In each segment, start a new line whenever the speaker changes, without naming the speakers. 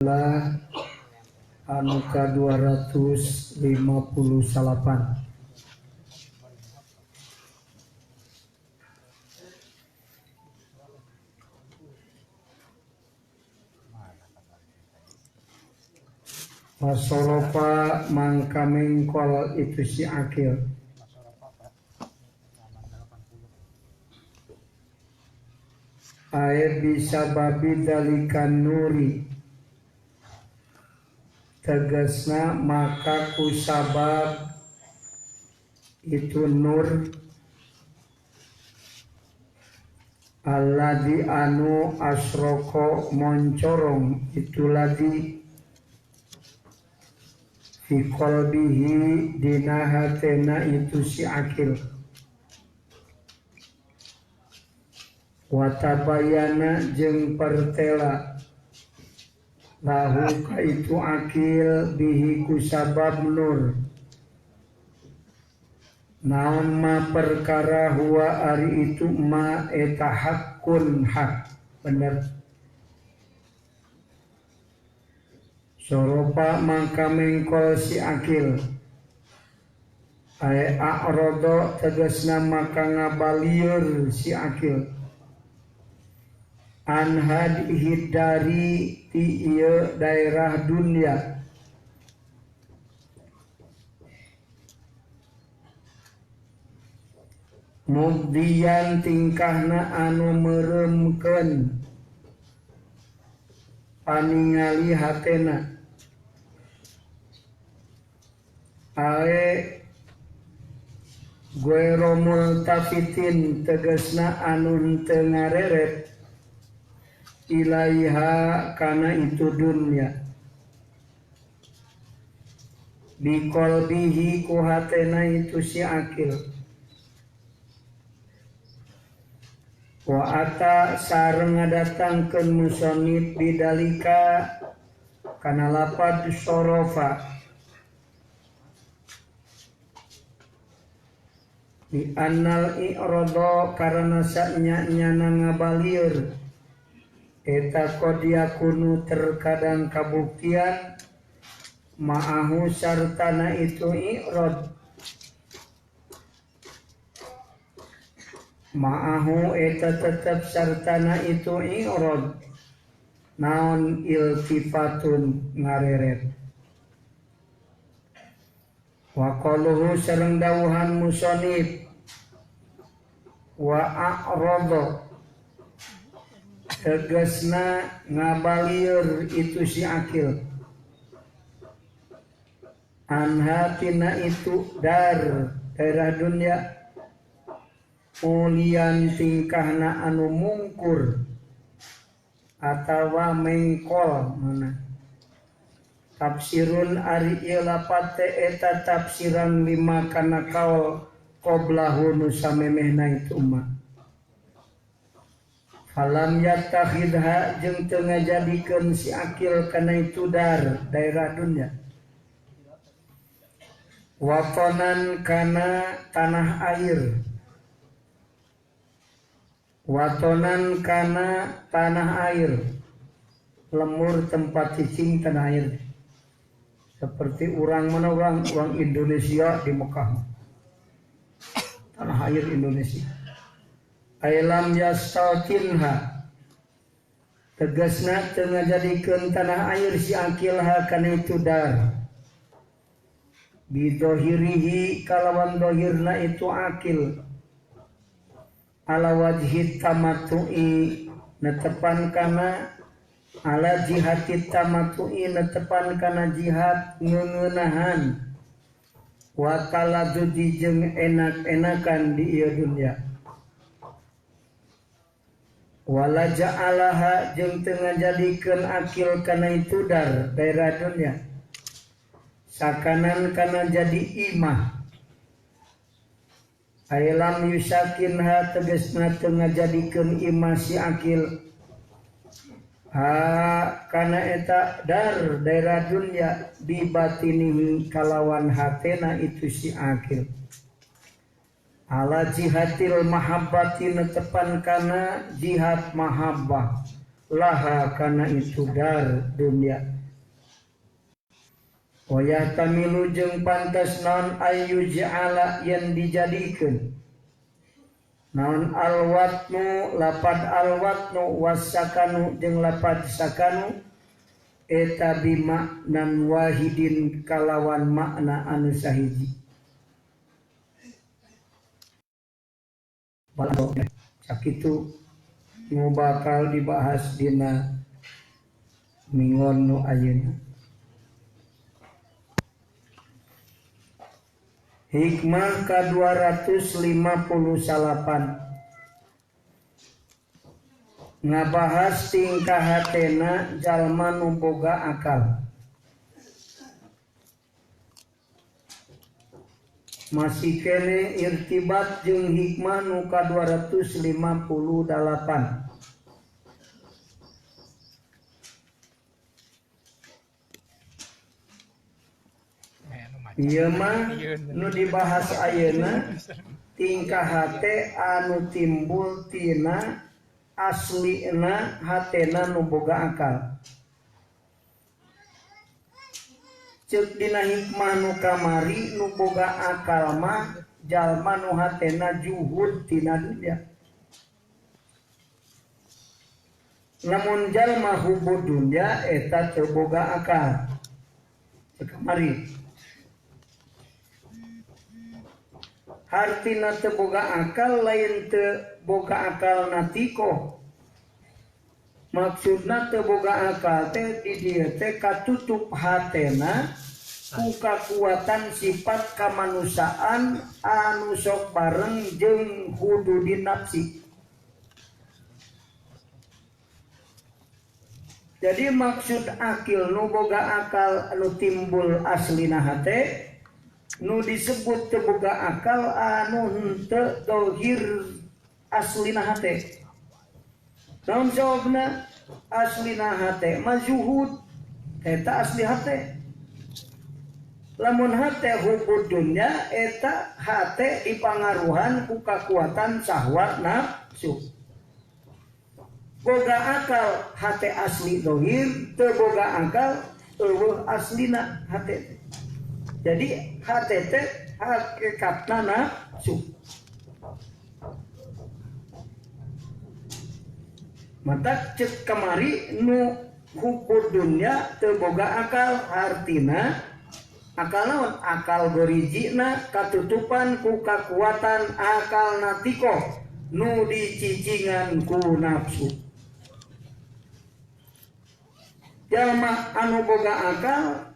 Majalah anu ka 258. Fasorofa mangka mengkol itu si akil. Air bisa babi dalikan nuri, tegasna maka kusabab itu nur alladzi anu asroko moncorong itu ladi fi qalbihi dina hatena itu si akil. Watabayana jeung pertela lahu ka itu akil bihi kusabab nur. Naon ma perkara huwa ari itu ma eta hakun hak bener. Soropa mangka mengkol si akil ay a'rodo tegasna maka ngabalieur si akil an hadhihi dari ti ieu daerah dunia. Mubdian tingkahna anu meremkeun paningali hatena ae guero multafitin tegasna anu teu ngareret ilaiha kana itu dunya. Biqalbihi ku hatena itu si akil. Wa ata sareng ngadatangkeun musannif bidalika kana lapad sorofa di annal i'rada karena sanya-nyana ngabalieur eta qad yakunu terkadang kabuktian ma'ahu sartana itu i'rad ma'ahu eta tetep sartana itu i'rad naon iltifatun ngareret. Wa qaluhu sareng dawuhan musannif wa a'rada tegasna ngabalieur itu si akil anha tina itu dar daerah dunia ulian tingkahna anu mungkur atawa mengkol mana. Tafsirun ari ieu lapat teh eta tafsiran lima kana kaul qoblahu nu samemehna itu mah. Falam yattakhidha jeung teu ngajadikeun si akil kana itu dar daerah dunia watonan kana tanah air, watonan kana tanah air, lemur tempat cicing tanah air. Seperti orang mana orang Indonesia di Mekah, tanah air Indonesia. Ailam yastautinha tegasna teu ngajadikeun tanah air si akilha kana itu dar bidohirihi kalawan dohirna itu akil ala wajhi tamattu'i netepan kana ala jihati tamattu'i netepan kana jihad ngeuneunahan wa taladudi jeung enak-enakan di ieu dunya. Wala ja'alaha jeung teu ngajadikeun akil kana itu dar daerah dunya sakanan kana jadi imah. Ailam yusakinha tegasna teu ngajadikeun imah si akil ha kana eta dar daerah dunya bibatinihi kalawan hatena itu si akil. Ala jihatil mahabbati netepan kana jihad mahabbah laha kana itu dar dunia. Wayah tamilu jeung pantes naon ayu ja'ala yen dijadikeun naon alwatnu lapad alwatnu wasakanu jeung lapad sakanu eta bimaknan wahidin kalawan makna anu sahiji. Sakitu nu bakal dibahas dina mingon nu ayeuna. Hikmah ka-258 ngabahas tingkah hatena jalma nu boga akal. Masih kene irtibat jeung hikmah nu ka-258. Ieu mah nu dibahas ayeuna tingkah hate anu timbul tina aslina hatena nu boga akal. Ceuk dina hikmah nu kamari nu boga akal mah jalma nu hatena juhud tina dunya. Lamun jalma hubud dunya eta teu boga akal. Ceuk kamari hartina teu boga akal lain teu boga akal natiko. Maksudna teu boga akal teh di dieu teh katutup hatena ku kakuatan sifat kamanusiaan anu sok bareng jeung hududin nafsi. Jadi maksud akil nu boga akal anu timbul aslina hate nu disebut teu boga akal anu henteu dohir aslina hate. Naon jawabna? Aslina hate mah zuhud, eta asli hate. Lamun hate hubud dunya eta hate dipangaruhan ku kakuatan syahwat nafsu. Boga akal hate asli dohir, teu boga akal eueuh aslina hate. Jadi hate teh hakikatna nafsu. Mata cek kamari nu hukum dunya teu boga akal hartina akal naon? Akal gorijina katutupan ku kakuatan akal natiko nu dicicingan ku nafsu. Jalma anu boga akal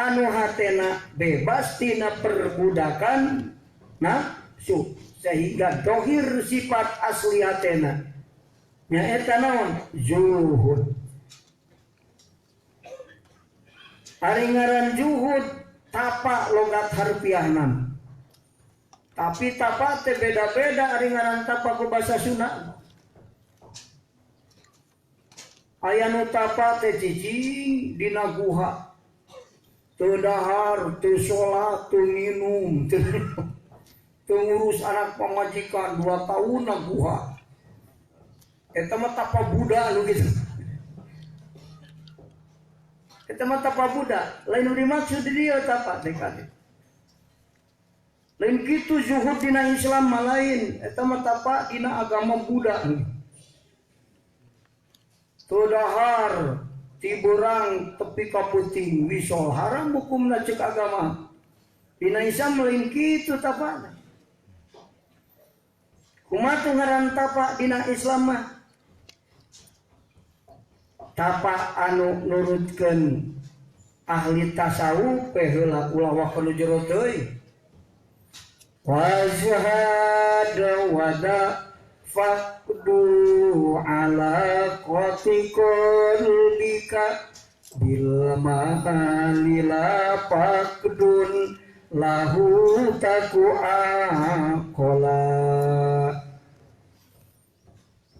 anu hatena bebas tina perbudakan nafsu sehingga dohir sifat asli hatena nyaeta naon? Zuhud. Ari ngaran zuhud tapa logat harfiahna. Tapi tapa teh beda-beda ari ngaran tapa ku basa Sunda. Aya nu tapa teh cicing dina guha. Teu dahar, teu salat, teu minum, teu ngurus anak pamajikan 2 tahun na guha. Eta mah tapa Buddha nu kitu. Eta mah tapa Buddha, lain nu dimaksud di dieu tapa teh kade. Lain kitu zuhud dina Islam mah lain, eta mah tapa dina agama Buddha. Teu dahar, tiburang tepi ka puting wisol haram hukumna ceuk agama. Dina Islam lain kitu tapana. Kumaha tuh ngaran tapa dina Islam mah? Tapa anu nurutkeun ahli tasawuf we heula ulah wah nu jero teuing. Wazhad wada faqdu ala qalbika bil mahalila faqdun lahu taku aqala.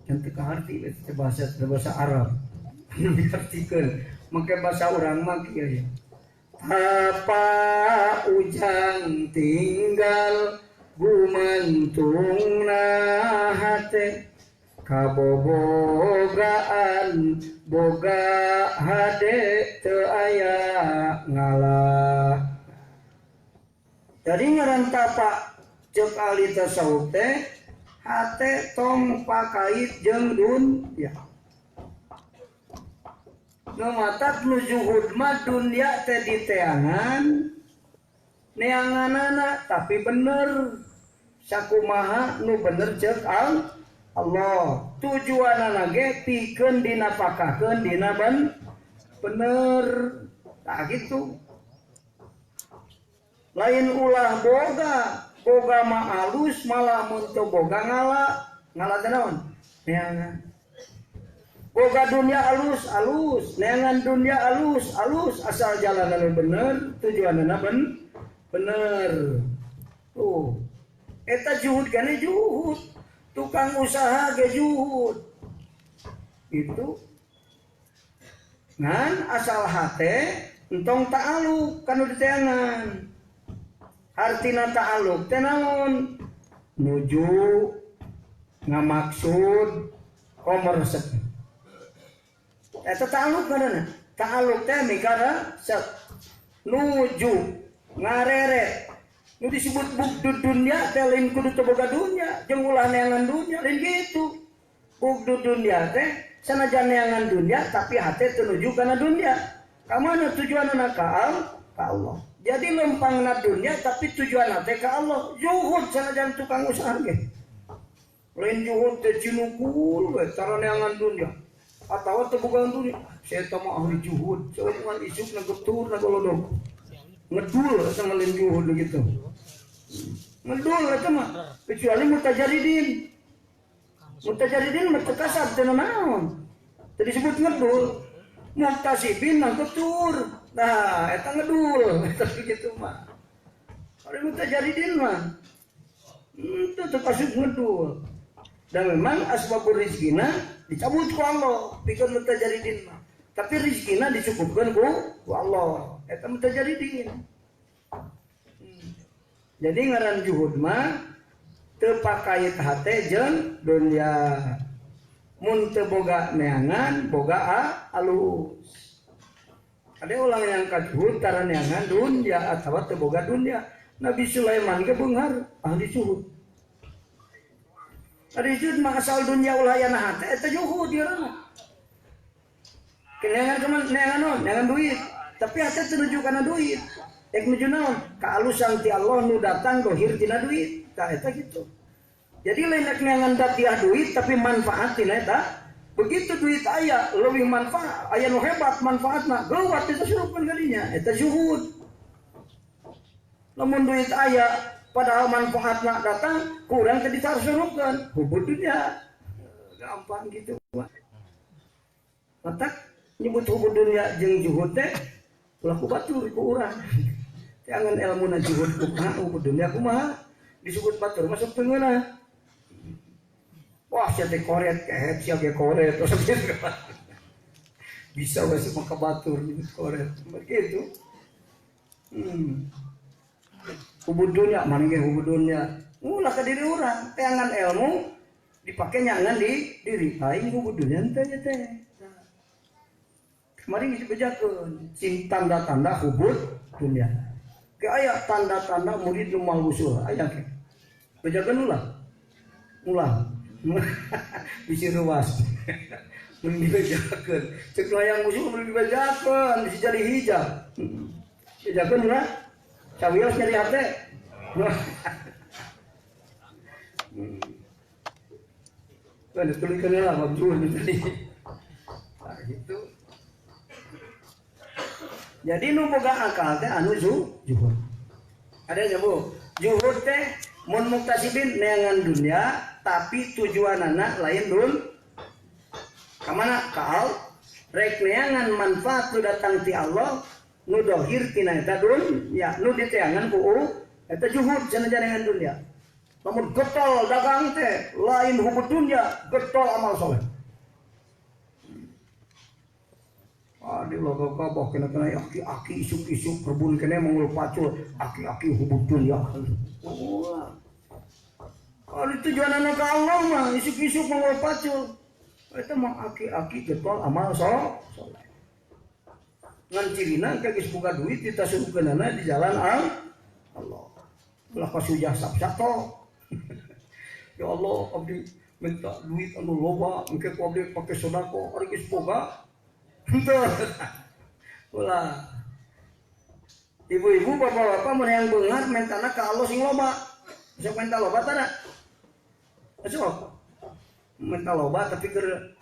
Yang teu kaharti itu bahasa Arab. Diartikeun make bahasa urang mah kieu ya. Tapa ujang tinggal gumantungna hate kabobogaan boga hade teu aya ngalah. Jadi ngaran tapak ceuk ahli tasawuf teh hate tong pakait jeung dunya. Nu matak nu zuhud mah dunya teh diteangan neanganana tapi bener sakumaha nu bener ceuk Allah. Tujuanana ge pikeun dinapakakeun dina bener. Tah kitu. Lain ulah boga, boga mah alus malah mun teu boga ngala, ngala teh naon? Neangan. Boga dunia alus, alus, neangan dunia alus, alus asal jalanana bener, tujuanana bener. Tuh. Eta juhud gane juhud. Tukang usaha ge juhud. Itu ngan asal hate entong ta'aluk kanu diteangan. Artina ta'aluk teh naon? Nuju ngamaksud komo resep. Eta ta'aluk ngaranna. Ta'aluk teh mikara resep. Nuju ngareret. Nu disebut bugdud dunya teh lain kudu teu boga dunya, jeung ulah neangan dunya, lain kitu. Bugdud dunya teh sanajan neangan dunya tapi hate teu nuju kana dunya. Ka mana tujuanna ka Allah. Jadi lempangna dunya tapi tujuanna teh ka Allah. Zuhud sanajan tukang usaha ge. Lain zuhud teh cinukul we cara neangan dunya. Atawa teu boga dunya. Saya teh mah ahli zuhud, saeuneun isuk na getur na golodog. Ngedul eta mah lain zuhud gitu. Ngedul eta mah kecuali mutajaridin. Mutajaridin mah teu kasab teu naon. Teu disebut ngedul. Muktasibin mah getur. Nah, eta ngedul eta kitu mah. Ari mutajaridin mah teu teu kasub ngedul. Dan memang asbabur rizkina dicabut ku Allah pikeun mutajaridin mah. Tapi rizkina dicukupkeun ku Allah. Eta mutajaridin. Jadi ngaran juhud mah teu pakait hate jeung dunya. Mun teu boga neangan, boga alus. Ada ulang yang kajuhud tara neangan dunya atawa teu boga dunya. Nabi Sulaiman ge beunghar ahli zuhud. Ahli zuhud mah asal dunya ulah aya na hate eta juhud dieureuna. Neangan kumaha neangan naon? Neangan duit. Tapi hate teu nuju kana duit. Rek nuju naon? Kaalusan ti Allah nu datang dohir tina duit. Tah eta kitu. Jadi lain rek neangan datiah duit tapi manfaat tina eta. Begitu duit aya leuwih manfaat, aya nu hebat manfaatna, geuwat ditasarufkeun ka dinya. Eta zuhud. Lamun duit aya padahal manfaatna datang kurang teu ditasarufkeun, hubud dunya. Gampang gitu. Matak nyebut hubud dunya jeung zuhud teh ulah ku batur ku urang. Jangan ilmuna zuhud kumaha, hubud dunya kumaha, disebut batur masuk teu ngeunah. Wah, sia teh koret, kehet sia ge koret. Bisa we semua ka batur nyebut koret. Begitu. Hubud dunya, mana ge hubud dunya. Ulah ka diri urang, teangan ilmu dipake nyangan di diri. Aing hubud dunya teh teh. Kemarin geus dibejakeun, cing tanda-tanda hubud dunya. Ge aya tanda-tanda murid nu moal usul, aya ge. Bejakeun ulah. Ulah. Bisi ruas. Mun dibejakeun. Ceuk hayang usul mun dibejakeun bisa jadi hijab. Bejakeun ulah. Cawios nyari hate. Kan ditulikeun lah bab zuhud tadi. Nah, gitu. Jadi nu boga akal teh anu zuhud. Ada nya Bu? Zuhud teh mun muktasibin neangan dunya tapi tujuanana lain dun. Ka mana? Ka Allah. Rek neangan manfaat nu datang ti Allah nu dohir tina eta dunya, nu diteangan ku eta zuhud sanajan neangan dunya. Lamun getol dagang teh lain hubud dunya, getol amal soleh. Di logo kabah kena-kena aki-aki isuk-isuk rebun kena mangul pacul aki-aki hubud dunya. Wah. Kalau tujuanana ka Allah mah isuk-isuk mangul pacul. Eta mah aki-aki getol amal soleh. Ngan cirina ka geus boga duit ditasarufkeunana di jalan Allah. Ulah kasujah sap-sato. Ya Allah, abdi minta duit anu loba, engke ku abdi pake sedekah, ari geus boga. Henteu. Ulah. Ibu-ibu, bapak-bapak mun hayang beunghar mentana ka Allah sing loba. Sok minta loba tah da? Sok. Minta loba tapi keur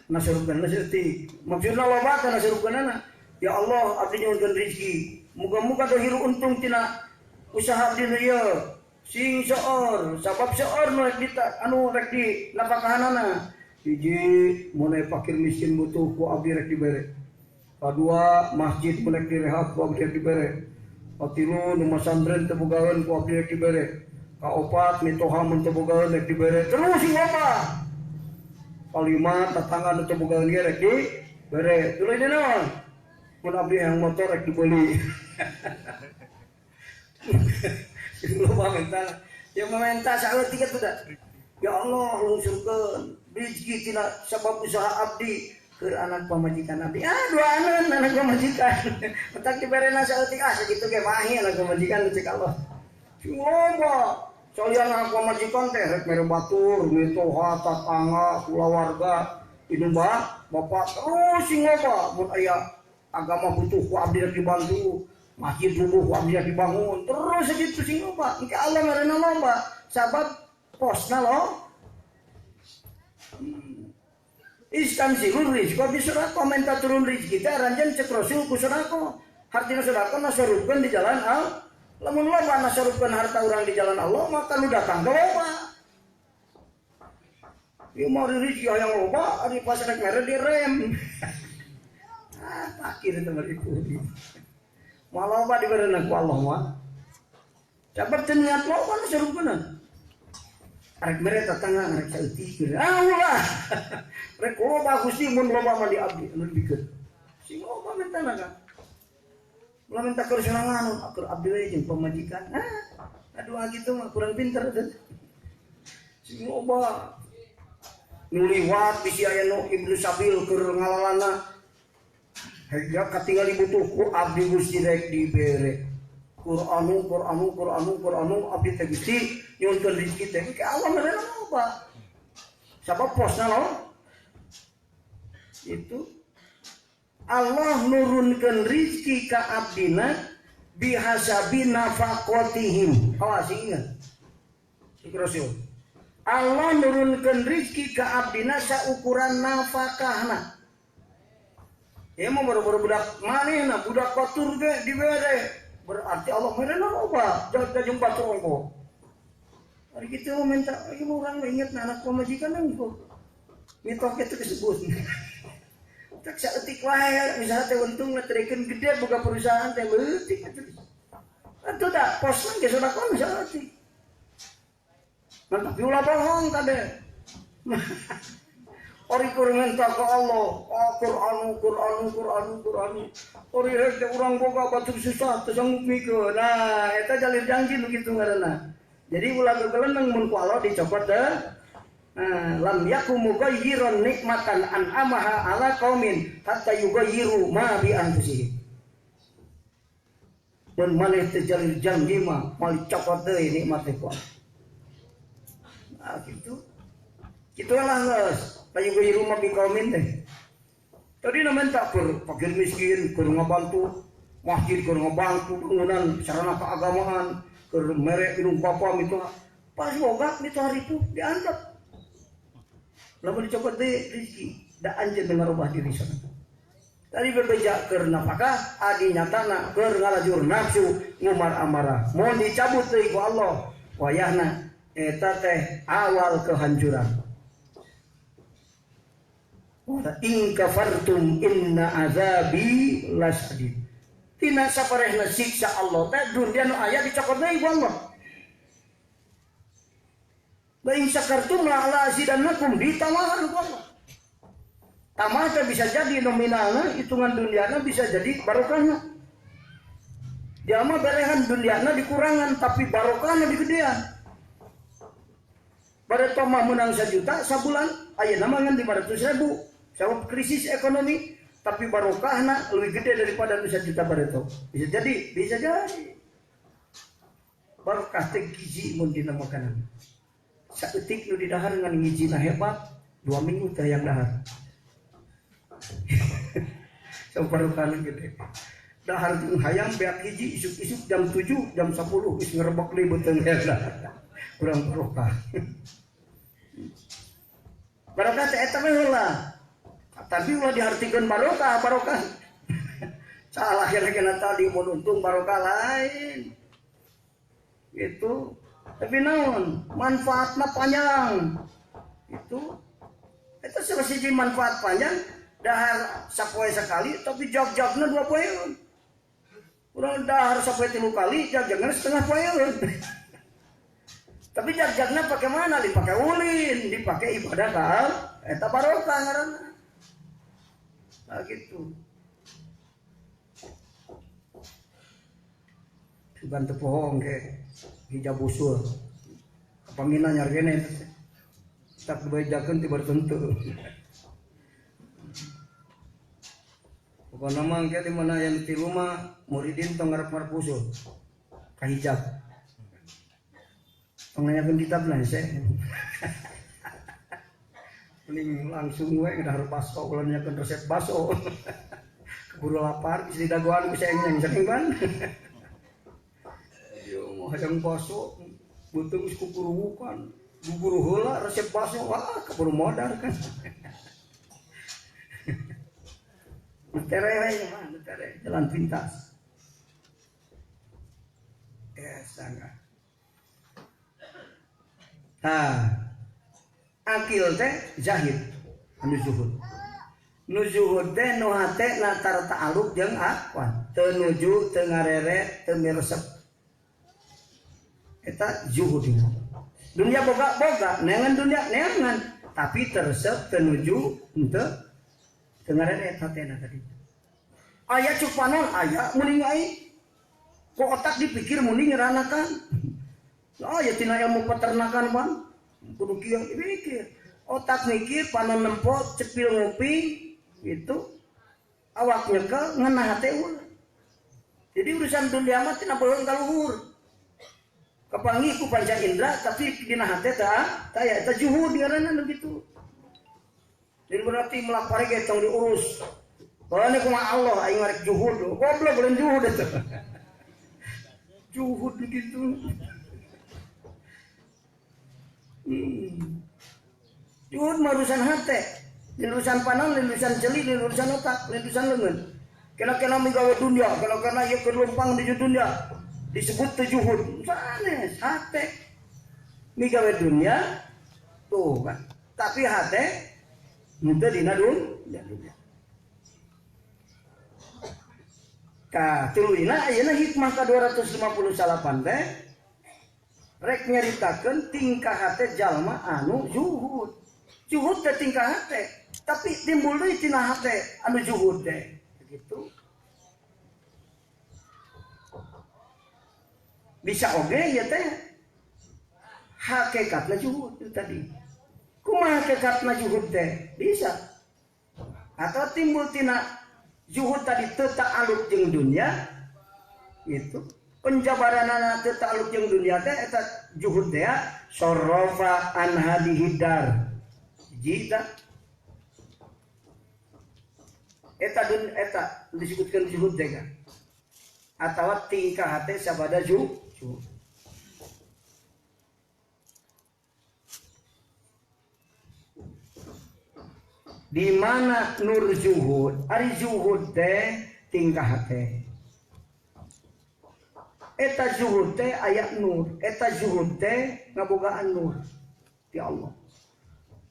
nasurupkeun saeutik. Maksudna loba teh nasurupkeunana. Ya Allah, abdi nyuhunkeun rezeki. Muga-muga dohiru untung tina usaha abdi nu ieu. Sing seueur, sabab seueur nu rek anu rek di napakahanana. Hiji, mun aya fakir miskin butuh ku abdi rek dibere. Kadua, masjid mun rek direhab ku abdi rek dibere. Katilu, nu masantren teu bogaeun ku abdi rek dibere. Kaopat, mitoha mun teu bogaeun rek dibere. Terus sing loba. Kalima, tetangga nu teu bogaeun ge rek dibere. Tuluy naon? Mun abdi hayang motor rek dibeli. Loba minta, ya meminta saeutik atuh da. Ya Allah, lungsurkeun rezeki tina sabab usaha abdi keur anak pamajikan abdi. Ah, duaaneun anak pamajikan. Mentak diberena saeutik, ah sakitu ge mahi anak pamajikan cek Allah. Loba salian anak pamajikan teh rek mere batur, mitoha, tatangga, kulawarga, indung bapak terus sing loba mun aya agama butuh ku abdi rek dibantu. Masjid rubuh ku abdi rek dibangun terus sakitu sing loba. Engke Allah merena loba sabab posna lo. Istamsilur rizqa bi sedekah, minta turun rezeki teh ranjeun cek Rasul ku sedekah. Hartina sedekah nasarupkeun di jalan Allah. Lamun loba nasarupkeun harta urang di jalan Allah maka nu datang ke loba. Ieu mah rezeki hayang loba ari pas rek mere direm. Ah, pakir teh mah itu. Moal loba diberena ku Allah mah. Sabab teu niat loba nasarupkeun. Arek mere tetangga arek saeutik. Ah ulah. Rek loba Gusti mun loba mah di abdi anu dibikeun. Sing loba mentana ka. Ulah minta keur sorangan, keur abdi we jeung pamajikan. Ah, aduh gitu mah kurang pinter teh. Sing loba nu liwat bisi aya nu Ibnu Sabil keur ngalalana. Hega katingali butuh ku abdi Gusti rek dibere. Qur'anu Qur'anu Qur'anu Qur'anu abdi teh Gusti nyuhunkeun rezeki teh ke Allah merena loba. Sabab posna lo itu Allah nurunkeun rezeki ka abdina bihasabi nafaqatihim. Awas ingat. Rasul. Allah nurunkeun rezeki ka abdina saukuran nafakahna. Ya mau baru-baru budak manehna budak batur ge dibere. Berarti Allah merena loba, jangan batur ongko. Hari gitu minta, ieu urang inget anak pamajikan ongko. Mitok itu disebut. Tak saeutik wae misalnya teh untung ngaterikeun gede boga perusahaan teh leutik atuh. Atuh da posna ge sedekah saeutik. Mantap ulah bohong kade. Ori kur minta ke Allah, Qur'anu Qur'anu Qur'anu Qur'anu. Ori rek teh urang boga batur susah teu sanggup mikeun. Nah, eta jalir janji nu kitu ngaranna. Jadi ulah gegeleneng mun ku Allah dicopot teh. Nah, lam yakum mughayyiran nikmatan an'amaha ala qaumin hatta yughayyiru ma bi anfusihim. Mun maneh teu jalir janji mah moal dicopot deui nikmat teh ku Allah. Nah, gitu. Kitulah geus, yughayyiru ma bi qaumin teh. Tadi na minta keur fakir miskin, keur ngabantu masjid, keur ngabantu bangunan sarana keagamaan, keur mere indung bapa mitoha. Pas boga mitoha ripuh diantep. Lamun dicopot deui rezeki, da anjeun ngarubah diri sana. Tadi bebeja keur nafkah, adi nyatana keur ngalajur nafsu ngumar amarah. Mun dicabut deui ku Allah, wayahna eta teh awal kehancuran. Wa in kafartum inna azabi lasyadid. Tina saparehna siksa Allah teh dunia nu aya dicokot deui ku Allah. La in syakartum la azidannakum, ditambahan ku Allah. Tambah teh bisa jadi nominalna, hitungan duniana bisa jadi barokahna. Dia mah berehan duniana dikurangan tapi barokahna digedean. Pada tomah menang 1 juta sabulan, ayeuna mah ngan 500.000. Sabab krisis ekonomi, tapi barokahna lebih gede daripada 1 juta bareto. Bisa jadi, bisa jadi. Barokah teh gizi mun dina makanan. Saeutik nu didahar ngan ngijina hebat, 2 minggu teh hayang dahar. Sok barokahna gede. Dahar jeung hayang beak hiji isuk-isuk jam 7, jam 10 geus ngerebek deui beuteung hayang dahar. Kurang barokah. Barokah teh eta we heula. Tapi ulah diartikeun barokah, barokah. Salah kena tadi mun untung barokah lain. Gitu. Tapi naon? Manfaatna panjang. Itu eta salah siji manfaat panjang dahar sapoe sekali tapi jag-jagna 2 poeun. Urang dahar sapoe 3 kali, jag-jagna setengah poeun. Tapi jag-jagna pake mana? Dipake ulin, dipake ibadah ka eta barokah ngaranna. Nah gitu. Bantu pohong ke hijab usul. Pangina nyargene tak dibajakeun ti tertentu. Pokona mah engke di mana yang di rumah muridin tong ngarep-ngarep usul ka hijab. Tong nanyakeun kitab lah hese. Mending langsung we ngedahar baso ulah nanyakeun resep baso. Keburu lapar bisa didagoan bisa engyeng saking ban. Yo mau hayang baso beuteung geus kukuruhukan. Guguru heula resep baso wah keburu modar kan. Tere we mah tere jalan pintas. Ya sangka. Tah akil teh zahid anu zuhud. Nu zuhud teh nu hate na tar ta'aluk jeung akwan, teu nuju teu ngarere teu miresep. Eta zuhud. Dunia boga-boga, neangan dunia neangan, tapi teresep teu nuju henteu teu ngarere hatena tadi. Aya cuk panon aya mending aing. Kok otak dipikir mending ngeranakan. Oh ya tina ilmu peternakan bang. Kudu kieu mikir. Otak mikir panon nempo cepil nguping gitu. Awak nyekel ngeunah hate ulah. Jadi urusan dunia mah tina beuheung ka luhur. Kapanggih ku panca indera tapi dina hate tah taya eta juhud ngaranna nu kitu. Jadi berarti melapari ge tong diurus. Kalau kumaha Allah aing rek juhud, goblok lain juhud eta. Juhud gitu. Juhud mah urusan hate, urusan panon, urusan jeli, urusan otak, urusan leungeun. Kena-kena migawe dunia, kena-kena ieu keur leumpang di dunia. Disebut teu juhud. Sanes hate. Migawe dunia tuh kan. Tapi hate henteu dina dunia. Ka tuluyna ayeuna hikmah ka 258 teh rek nyaritakeun tingkah hate jalma anu zuhud. Zuhud teh tingkah hate, tapi timbul deui tina hate anu zuhud teh. Begitu. Bisa oge ieu teh hakikatna zuhud itu tadi. Kumaha hakikatna zuhud teh? Bisa. Atau timbul tina zuhud tadi teu ta'aluk jeung dunia itu penjabaranana teu ta'aluk jeung dunia teh eta zuhud teh sorofa an hadihidar jita eta dun eta disebutkeun zuhud teh kan atawa tingkah hate sabada zuhud. Di mana nur zuhud? Ari zuhud teh tingkah hate. Eta zuhud teh aya nur, eta zuhud teh ngabogaan nur ti Allah.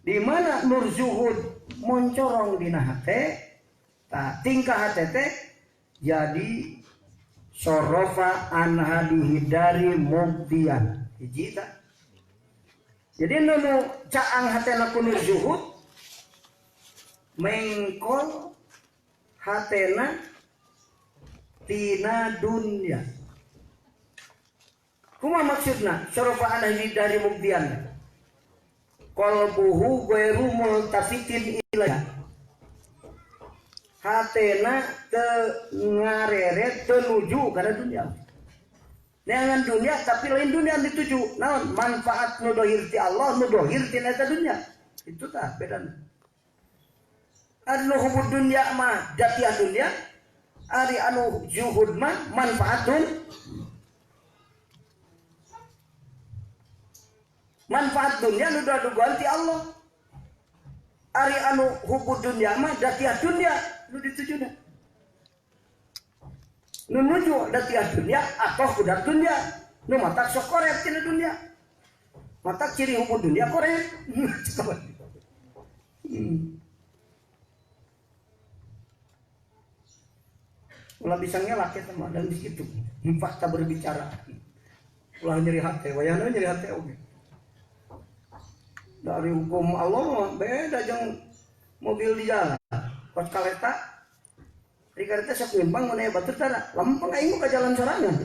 Di mana nur zuhud moncorong dina hate, tah tingkah hate teh jadi sorofa an hadihidari mubdian. Hiji tah. Jadi nu caang hatena ku nur zuhud mengkol hatena tina dunia. Kumaha maksudna? Sorofa an dari mubdian. Qalbuhu ghairu multafitin ilaiha. Hatena teu ngareret teu nuju kana dunia. Neangan dunia tapi lain dunia dituju. Naon manfaat nu dohir ti Allah nu dohir ti eta dunia. Itu tah bedana. Anu hubud dunia mah jatiah dunia, ari anu zuhud mah manfaatun. Manfaat dunia nu dadugan ti Allah. Ari anu hubud dunia mah jatiah dunia nu ditujuna. Nu nuju datiah dunia atau kudat dunia nu matak sok koret tina dunia. Matak ciri hubud dunia koret. Ulah bisa ngelak ya sama dan gitu. Fakta berbicara. Ulah nyeri hati, wayahna nyeri hati oge. Dari hukum Allah beda jeung mobil di jalan. Pas kareta, di kareta sok nyimpang mun aya batur tara, lempeng aing ka jalan sorangan.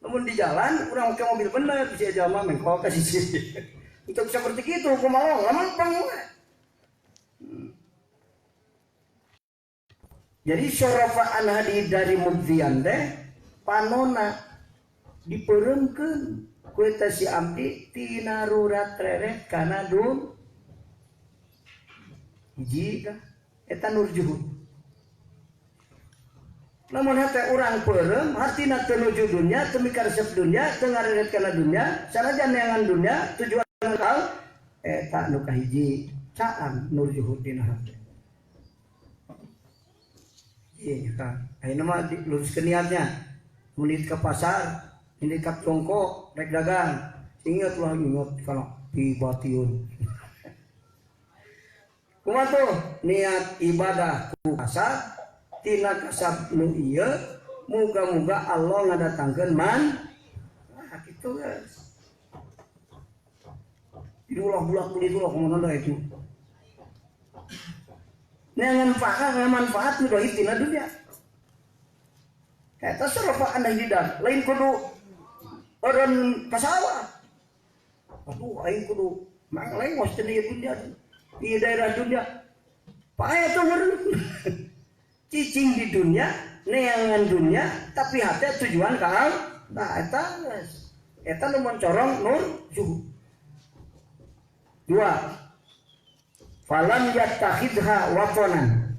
Lamun di jalan urang make mobil bener bisa jalma mengkol ka sisi. Untuk seperti itu hukum Allah lempeng we. Jadi syarafaan hadi dari mubdian teh panona dipeuremkeun ku eta si abdi tina rurat reret kana dun hiji dah eta nur juhud. Lamun hate urang peureum hartina teu nuju dunya teu mikaresep dunya teu ngareret kana dunya sanajan neangan dunya tujuan kal eta nu kahiji caang nur juhud dina hate. Iya kan, ayeuna mah luruskeun niatnya. Mun ke pasar, ini ka Tiongkok rek dagang. Ingat lah ingat kana pibatiun. Kumaha tuh niat ibadah ku pasar tina kasab nu ieu muga-muga Allah ngadatangkeun man. Nah kitu geus. Diulah bulak kulit ulah kumaha da itu. Neangan manfaat nu dohir tina dunia. Eta sarafaan hidang lain kudu eureun ka sawah. Aduh aing kudu mang lengos cenah ieu dunia. Di daerah dunia. Pae tuh meureun. Cicing di dunia, neangan dunia, tapi hate tujuan ka Allah. Nah eta geus. Eta nu mencorong nur zuhud. Dua. Falam yattakhidha watonan.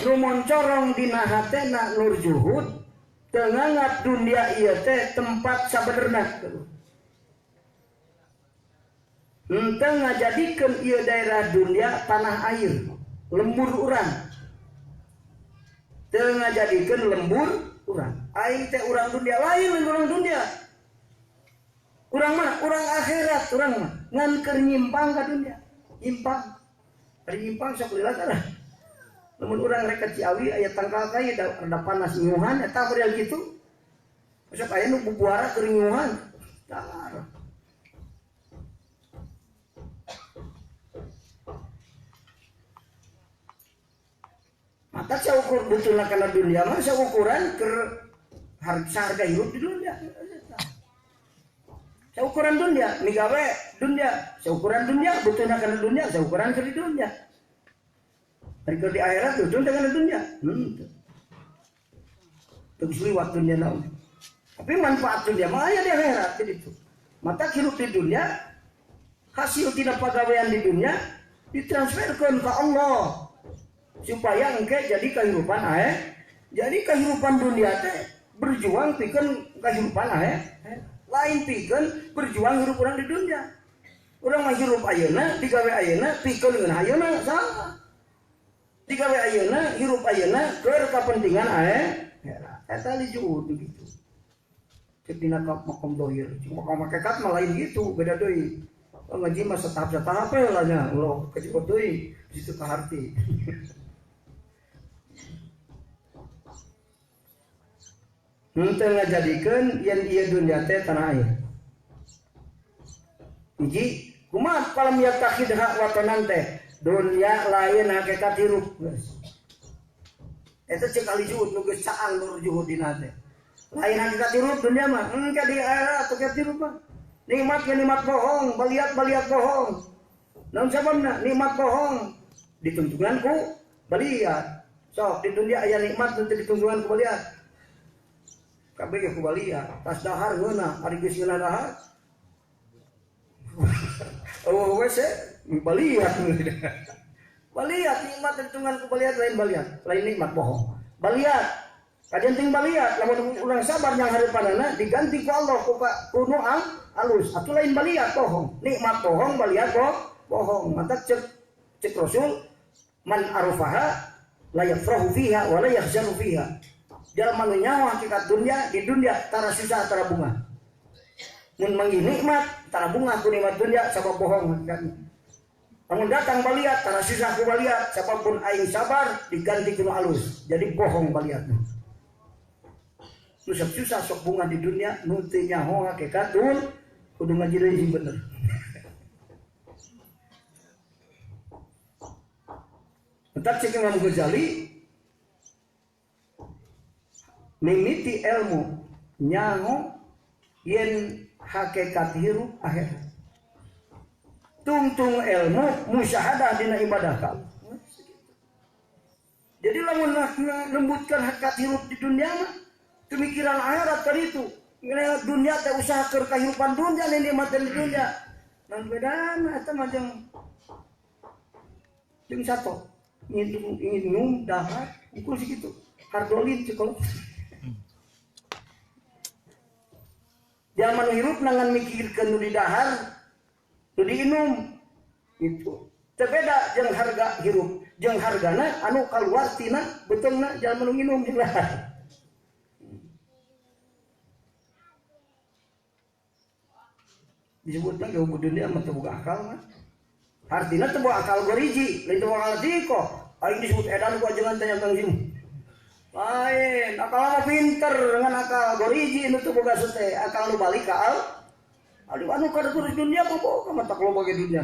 Nu moncorong dina hatena nur zuhud teu nganggap dunia ieu teh tempat sabenerna. Henteu ngajadikeun ieu daerah dunia tanah air, lembur urang. Teu ngajadikeun lembur urang. Aing teh urang dunia lain urang dunia. Urang mah urang akhirat urang mah ngan keur nyimpang ka dunia. Nyimpang. Ari nyimpang sok lila tah. Lamun urang rek ka Ciawi aya tangkal kai rada panas nyuhan eta model kitu. Sok aya nu bubuara keur nyuhan. Tah. Mata saukur butulna kana dunia mah saukuran keur harga hirup di dunia. Seukuran dunia, migawe dunia, seukuran dunia, butuhna kana dunia, seukuran keur di dunia. Ari keur di akhirat butuhna kana dunia. Teu geus liwat dunia naon. Tapi manfaat dunia mah aya di akhirat kitu. Mata hirup di dunia, hasil tina pagawean di dunia ditransferkeun ka Allah supaya engke jadi kehidupan ae. Jadi kehidupan dunia teh berjuang pikeun kehidupan ae. Lain pikeun berjuang hirup urang di dunia. Urang mah hirup ayeuna, digawe ayeuna, pikeun ngeunah ayeuna salah. Digawe ayeuna, hirup ayeuna keur kapentingan ae. Eta lijuhud gitu. Cek dina makom dohir, makom hakikat mah lain gitu, beda deui. Ngaji mah setahap-setahap we lah nya, ulah kecil deui, situ ka harti. Henteu ngajadikeun yen ieu dunya teh tanah air. Hiji, kumaha falam yattakhidha watanan teh? Dunya lain hakikat hirup geus. Eta cek ahli zuhud nu geus caang nur zuhud dina teh. Lain hakikat hirup dunya mah, engke di akhirat hakikat hirup mah. Nikmat ge nikmat bohong, baliat-baliat bohong. Naon sababna nikmat bohong? Dituntungan ku baliat. Sok di dunia aya nikmat teu dituntungan ku baliat. Kabeh ge ku baliat, tas dahar ngeunah, ari geus ngeunah dahar. Oh WC baliat. Baliat nikmat hitungan ku baliat lain baliat, lain nikmat bohong. Baliat kajian ting baliat lamun urang sabar yang hareupanana diganti ku Allah ku nu alus. Atuh lain baliat bohong. Nikmat bohong baliat bohong. Mantap cek Rasul man arufaha la yafrahu fiha wa la yahzanu fiha. Jalma nu nyaho hakikat dunia di dunia tara susah tara bunga. Mun manggih nikmat tara bunga ku nikmat dunia sabab bohong hakikatna. Lamun datang baliat tara susah ku baliat sabab pun aing sabar diganti ku nu alus. Jadi bohong baliatna. Nu susah sok bunga di dunia nu teu nyaho hakikat dun kudu ngaji deui sing bener. Entak cek Imam Ghazali mimiti ilmu nyaho yen hakikat hirup akhirat. Tungtung ilmu musyahadah dina ibadah ka. Jadi lamun lembutkan hakikat hirup di dunia mah pemikiran akhirat kan itu. Ngeunah dunia teh usaha keur kahirupan dunia nikmatan di dunia. Nan bedana eta mah jeung sato nginum dahar ukur segitu. Hardolin sekolah. Zaman hirup nangan mikirkeun nu di dahar, nu diinum itu. Teu beda jeung harga hirup, jeung hargana anu kaluar tina beuteungna jalma nu nginum jeung dahar. Disebutna ge dunia mah teu boga akal mah. Artina teu boga akal goriji, lain teu boga akal tiko. Aing disebut edan ku ajengan teh nyangkang sini. Lain, akal mah pinter dengan akal goriji nu teu boga sete, akal nu balik ka al. Aduh anu kada terus dunia mah boga mah tak loba ge dunia.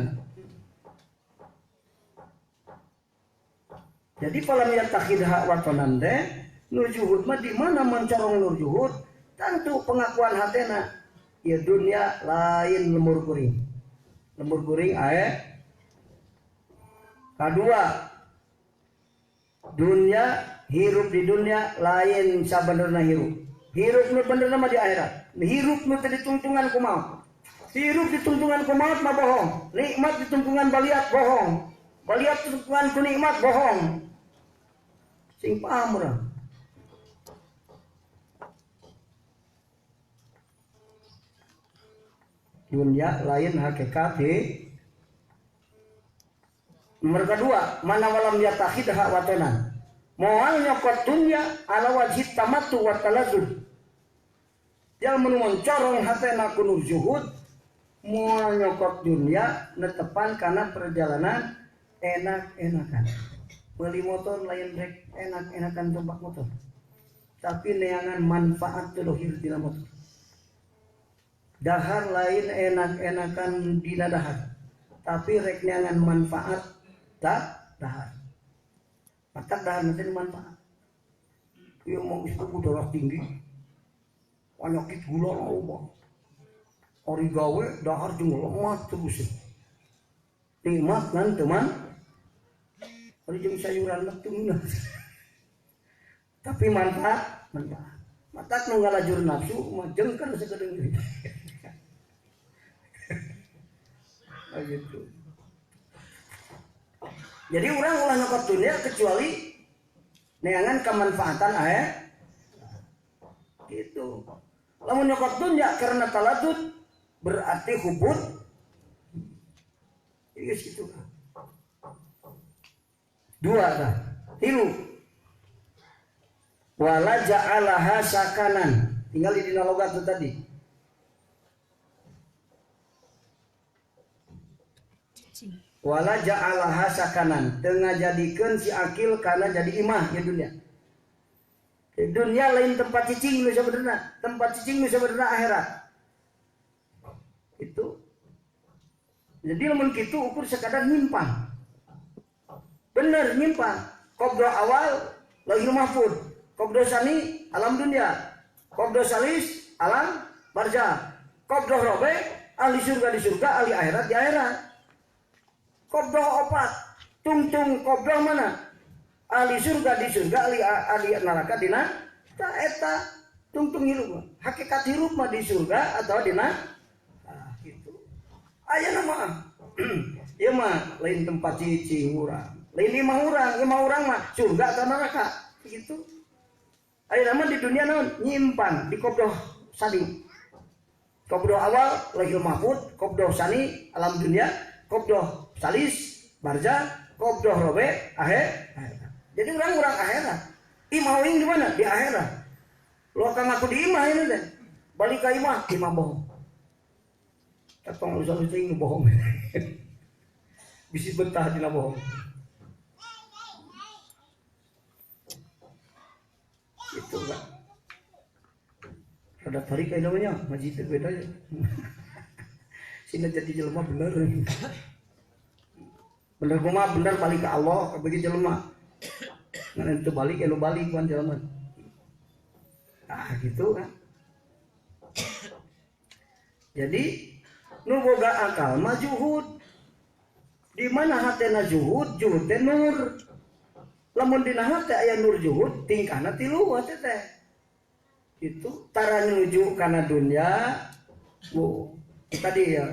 Jadi falam yattakhidha watonan teh nur juhud mah di mana mencorong nur juhud? Tentu pengakuan hatena ya dunia lain lemur kuring. Lemur kuring ae. Kadua dunia hirup di dunia lain sabenerna hirup. Hirup nu benerna mah di akhirat. Hirup nu teu ditungtungan ku maut. Hirup ditungtungan ku maut mah bohong. Nikmat ditungtungan baliat bohong. Baliat ditungtungan ku nikmat bohong. Sing paham urang. Dunia lain hakikat. Nomor kedua, mana walam yatakhidha watonan. Moal nyokot dunia ala wajib tamattu wa taladzud. Yang menoncorong hatena kuno zuhud, moal nyokot dunia netepan karena perjalanan enak-enakan. Beli motor lain rek enak-enakan tumpak motor. Tapi neangan manfaat telohir dina motor. Dahar lain enak-enakan dina dahar. Tapi rek neangan manfaat tak dahar. Maka dahar nanti manfaat. Ieu mau geus darah tinggi. Penyakit gula loba. Ari gawe dahar jeung lemah terus. Nikmat kan teman. Ari jeung sayuran mah teu ngeunah. Tapi manfaat, manfaat. Matak nu ngalajur nafsu mah jengker sakedeung. Gitu. Jadi orang ulah nyokot dunia kecuali neangan kemanfaatan ae. Gitu. Lamun nyokot dunia karena taladud berarti hubud. Iya situ. Dua dah. Tilu. Wala ja'alaha sakanan. Tinggal di dina logat itu tadi. Wala ja'alaha sakanan, teu ngajadikeun si akil kana jadi imah ya dunia. Dunia lain tempat cicing nu sabenerna, tempat cicing nu sabenerna akhirat. Itu. Jadi lamun kitu ukur sekadar nyimpang. Bener nyimpang. Qabdo awal lauhul mahfud, qabdo sani alam dunia, qabdo salis alam barzah, qabdo robe ahli surga di surga, ahli akhirat di akhirat. Qabdoh opat, tungtung qabdoh mana? Ahli surga di surga, ahli neraka di neraka. Eta Tungtung hirup mah. Hakikat hirup mah di surga atau di neraka. Nah, gitu. Aya mah. Ieu mah lain tempat cicing urang. Lain imah urang mah surga atau neraka. Gitu. Aya mah di dunia naon? Nyimpan di qabdah sani. Qabdah awal lahil mahfud, qabdah sani alam dunia, qabdah salis barzah, qabdah robe akhir. Jadi urang akhirat. Imah uing di mana? Di akhirat. Lo kang aku di imah ini teh. Balik ka imah, imah bohong. Tatong usah teuing bohong. Bisi betah dina bohong. Itu kan. Rada tarik aya namanya, masjid teh beda ya. Sina jadi jelema bener. Bener kumaha bener balik ke Allah, bagi jelema. Ngan itu balik anu balik kan jelema. Nah gitu kan. Jadi nu boga akal mah juhud. Di mana hatena juhud, juhud teh nur. Lamun dina hate aya nur juhud, tingkahna tilu hate teh. Itu tara nuju kana dunya. Bu, tadi ya.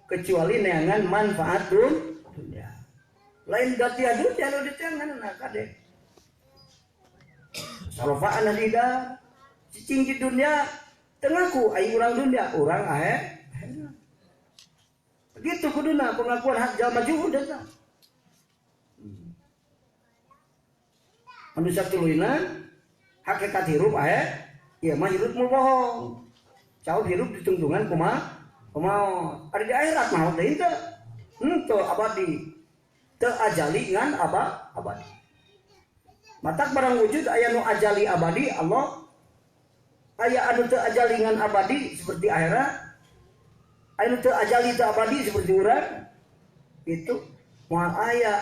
Kecuali neangan manfaat dunya. Lain gatia dunya nu diteangan nah kade. Sarofaan hadida cicing di dunia tengaku aing urang dunia urang ahe begitu kuduna pengakuan hak jalma juhud eta anu satuluyna hakikat hirup ahe ieu mah hirup mul bohong cau hirup ditungtungan kumaha kumaha ari di akhirat mah deui teu henteu abadi teu ajali ngan apa abadi. Matak barang wujud aya nu ajali abadi Allah, aya anu teu ajali ngan abadi seperti akhirat, aya nu teu ajali teu abadi seperti urang. Itu moal aya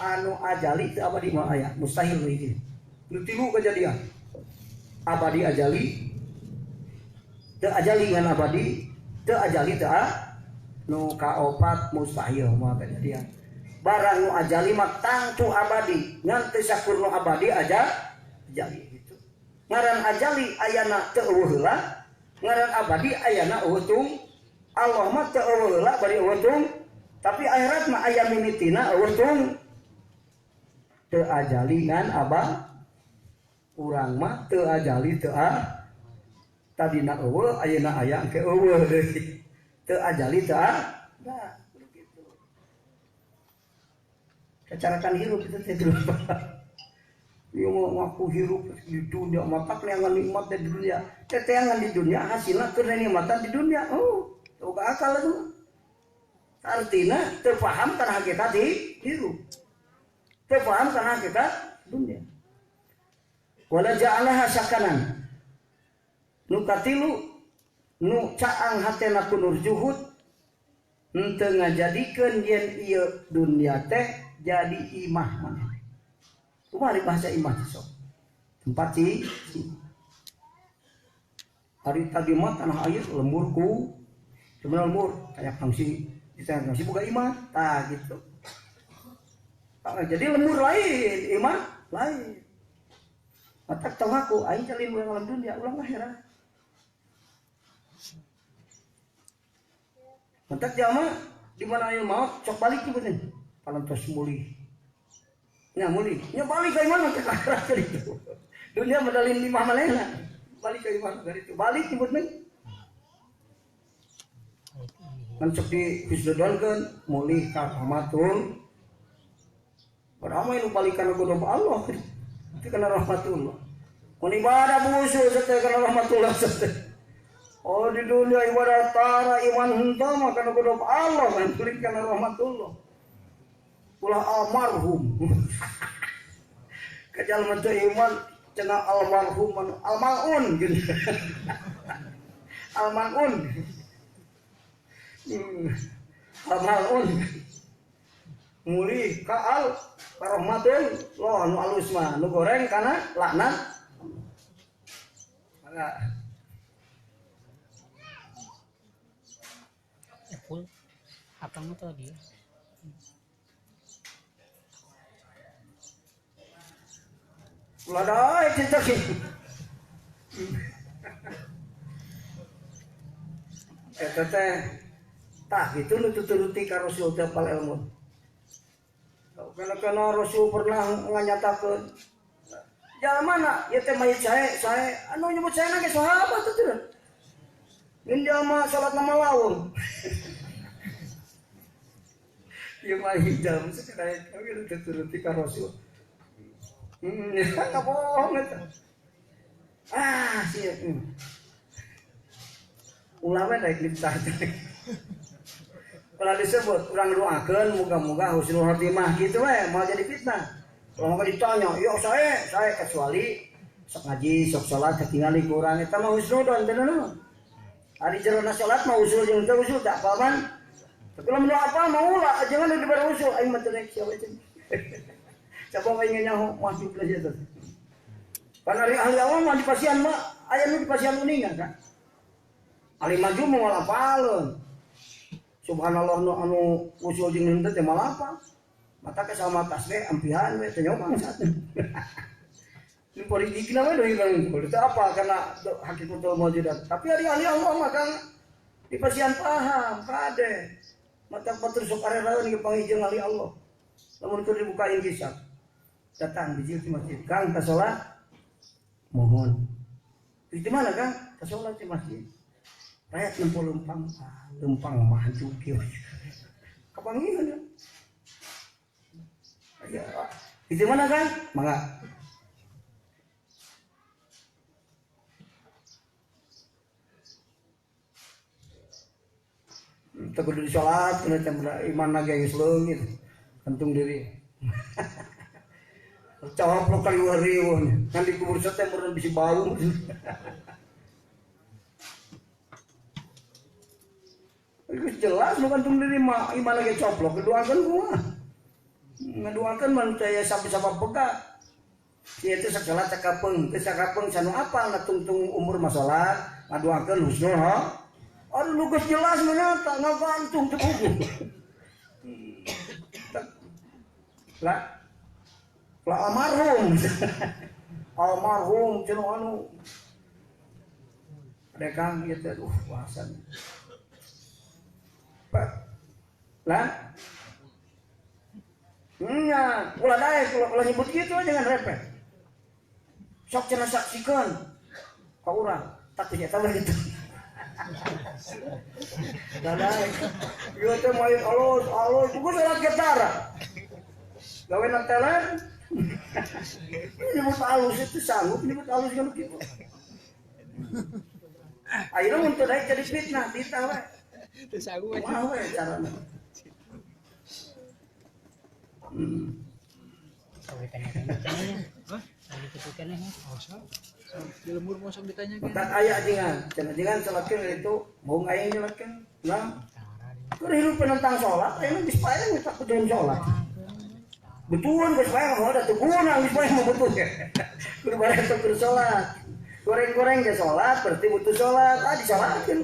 anu ajali teu abadi moal aya, mustahil nu hiji. Nu tilu kejadian. Abadi ajali, teu ajali ngan abadi, teu ajali teu nu kaopat mustahil moal kejadian. Barang nu ajali mah tangtu abadi ngan teu sakur nu abadi aja ajali gitu. Ngaran ajali ayana teu eueuh heula, ngaran abadi ayana eueuh tung. Allah mah teu eueuh heula bari eueuh tung, tapi akhirat mah aya mimitina eueuh tung. Teu ajali ngan abah urang mah teu ajali teu a tadina eueuh ayeuna aya engke eueuh deui. Teu ajali teu a nah. Cacarakan hirup itu teh dia mau ngaku hirup di dunia, matak neangan nikmat di dunia, teteangan di dunia hasilnya keur nikmatan di dunia. Oh, teu akal itu. Artinya teu paham kana hakikat hirup. Teu paham kana hakikat dunia. Wala ja'alaha sakanan. Nu katilu nu caang hatena ku nur juhud henteu ngajadikeun yen ieu dunia teh jadi imah mana. Kumaha bahasa imah sok. Tempat ci. Hari tadi mah tanah air lembur ku. Cuman lembur kayak kangsi, ditanya kangsi buka imah, tah gitu. Tah, jadi lembur lain, imah lain. Matak tong aku aing calin ulang alam dunia, ulang akhirat. Matak jama di mana aing mau sok balik ieu palantos mulih. Nya mulih, nya balik ka imah ke akhirat itu. Dunia medalin lima manehna. Balik ka imah dari itu. Balik nyebut nih. Kan sok di husnudonkeun mulih ka rahmatul. Padahal mah nu balikan ku Allah. Itu kana rahmatullah. Mun ibadah busu teh kana rahmatullah teh. Oh di dunia ibadah tara iman henteu mah kana ku Allah kan balik kana rahmatullah. Ulah almarhum. Kajal teu iman cenah almarhum almalun gitu. Almalun. Almalun. Mulih ka al rahmatul loh anu alus mah nu goreng kana laknat. Maka
full akang mah tadi.
Ulah daek cerita sih. Eta teh tah gitu nu tuturuti ka Rasul teh apal ilmu. Karena Rasul pernah nganyatakeun jalma mana ieu teh mayit sae sae anu nyebut sae na ge sahabat teh. Mun jalma salat nama laung. Ieu mah jalma sae nu tuturuti ka Rasul. Enggak bohong eta. Ah, sia. Ulama daek ditah. Kalau disebut urang doakeun moga-moga husnul khotimah gitu we, moal jadi fitnah. Kalau mau ditanya, "Yo saya kecuali sok ngaji, sok salat ketingali ku urang eta mah husnudon teh naon." Ari jerona salat mah usul jeung teu usul tak apa man. Tapi lamun apa mau ulah jangan dibere usul aing mah teu rek sia we. Coba aing nyaho masuk ke situ. Kan ari ahli awam mah di pasian mah aya nu di pasian uninga kan. Ahli maju moal apaleun. Subhanallah nu anu usul jeung henteu teh moal apa. Mata ke sama tasbih ampihan we teh nyoba satu. Ini politikna we deui kan. Itu apa karena hakikatul mawjudat. Tapi ari ahli Allah mah kan di pasian paham kade. Mata batur sok areraeun ge panggih jeung ahli Allah. Lamun keur dibukain kisah. Datang bijil di masjid. Kang ka salat? Mohon. Di mana Kang? Ka salat di masjid. Rakyat nempo lempang, lempang maju kieu. Kapanggihan ya. Ya. Di mana Kang? Mangga. Teu kudu disolat, kudu iman lagi geus leungit. Kantung diri. Cawap lo kali wariwon, kan di kubur sate meureun bisi bau. Itu jelas lu kantung diri mah iman lagi coplok, keduakan gua. Ngaduakeun mah teh sapi-sapa pega. Ieu teh sakola cakapeung, teh cakapeung sanu apal na tungtung umur mah salat, ngaduakeun husnul ha. Aduh lu geus jelas mah nyata ngagantung teu buku. Lah lah almarhum. Almarhum cenah anu. Rekang ieu teh aduh bahasan. Lah nya, ulah daek ulah nyebut kitu jangan repet. Sok cenah saksikeun ka urang, tak punya tahu gitu. Daek. Ieu teh main alus, alus, buku salat getara. Gawe na teler. Nyebut alus itu sanggup nyebut alus kan kitu. Ayeuna mun teu daek jadi fitnah, ditah we.
Teu sanggup.
Kumaha we carana. Tak aya ajengan, cenah ajengan salatkeun itu bohong aing nyelatkeun. Nah, keur hirup penentang salat, ayeuna geus paeh tak kudu salat. Betulan geus paeh mah da teu guna geus paeh mah betul. Kudu bareng teu kudu salat. Goreng-goreng ge salat berarti butuh salat. Ah disalatkeun.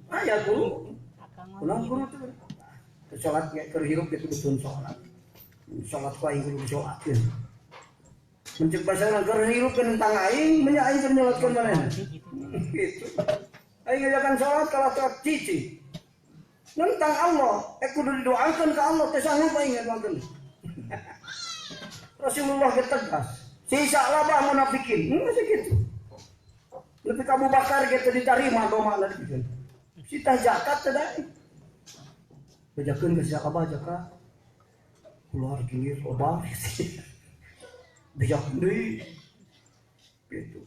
Ah ya guru. Ulang guru teh. Salat ge keur hirup ge kudu salat. Salat ku aing kudu disalatkeun. Mencek bahasa urang keur hirup tentang aing, menya aing keur nyolatkeun manehna. Gitu. Aing ngajakan salat kalah teu cici. Nentang Allah, kudu didoakeun ka Allah teh sanggup aing ngadoakeun. Rasulullah ge tegas, sisa labah munafikin. Masih gitu. Nepi ka Abu Bakar ge teu ditarima domana dieu. Sita zakat teh daek. Bejakeun ka si Abah zakat. Keluar gini loba. Bejakeun deui. Gitu.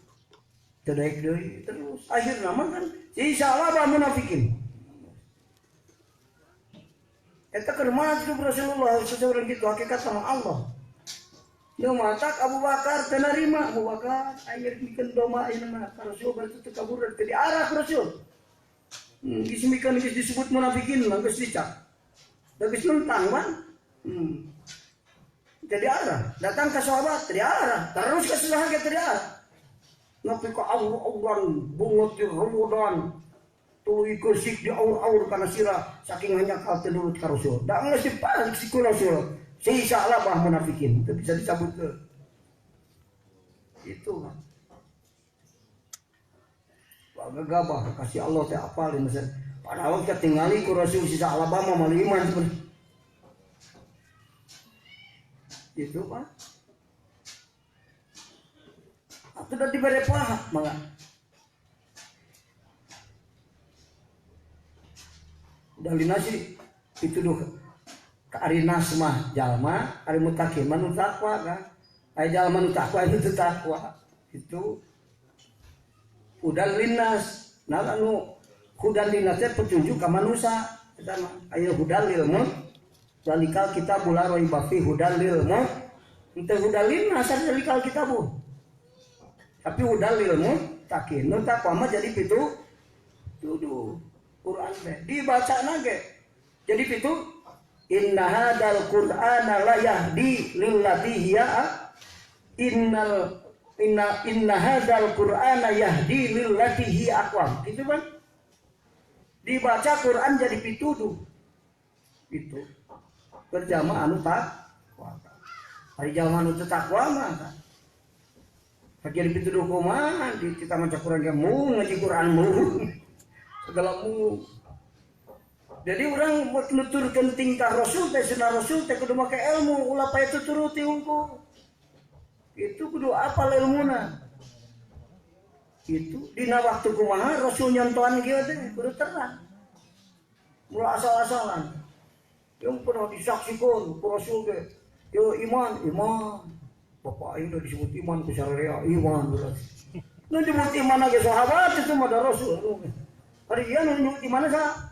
Teu daek deui terus. Akhirna mah kan sisa labah munafikin. Eta keur maju Rasulullah seseorang gitu hakikat sama Allah. Nu matak Abu Bakar teu narima Abu Bakar aing mikeun domba ayeuna mah ka Rasul berarti teu kabur teu diarah ku Rasul. Geus mikeun geus disebut munafikin mah geus dicap. Da geus nentang mah. Teu diarah, datang ka sahabat teu diarah, terus ka sahabat teu diarah. Nepi ka aur-auran bungut di Ramadan. Tuluy keusik di aur-aur kana sirah saking hanya kal teu nurut ka Rasul. Da geus diparik si ku Rasul. Sisa labah munafikin itu bisa dicabut ke. Itu kan. Gagabah kasih Allah teh apal di Mesir. Padahal ketinggali ku Rasul sisa Alabama malu iman sebenarnya. Itu Pak. Atau udah diberi paha mangga. Udah linasi itu duh. Ari nas mah jalma, ari mutakin mah nu takwa kan. Ari jalma nu takwa itu takwa. Itu udah linas. Nah anu hudan linas teh petunjuk ka manusia eta mah. Aya hudan lil mut. Zalikal kitabul la raiba fi hudan lil mut. Henteu hudan linas zalikal kitabu. Tapi hudan lil muttaqin. Nu takwa mah jadi pitu tuduh Quran teh dibacana ge. Jadi pitu inna hadal qur'ana la yahdi lillati hiya innal inna hadal qur'ana yahdi lillati hiya aqwam. Gitu kan? Dibaca Quran jadi pituduh. Itu. Berjamaah anu takwa. Ari jalma anu teu takwa mah kan. Jadi pituduh kumaha di kita maca Quran ge mung ngaji Quran mung. Segala mung. Jadi orang nuturkeun tingkah Rasul teh sunah Rasul teh kudu make ilmu ulah pae tuturuti hungkul. Itu kudu apal ilmuna. Itu dina waktu kumaha Rasul nyontohan kieu teh kudu terang. Mula asal-asalan. Yang pernah disaksikan ku Rasul ge. Yo iman, iman. Bapak aing udah disebut iman ku sararea iman berarti. Nu disebut iman ge sahabat itu mah da Rasul. Ari ieu nu nyebut iman sa?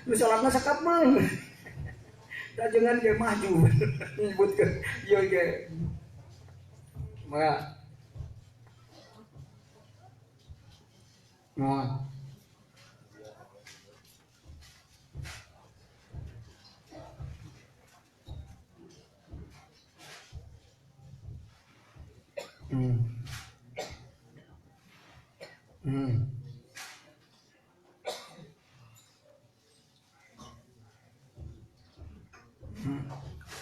Nu salatna sakapmeun. Da jangan ge maju nyebutkeun ieu ge. Maka nah.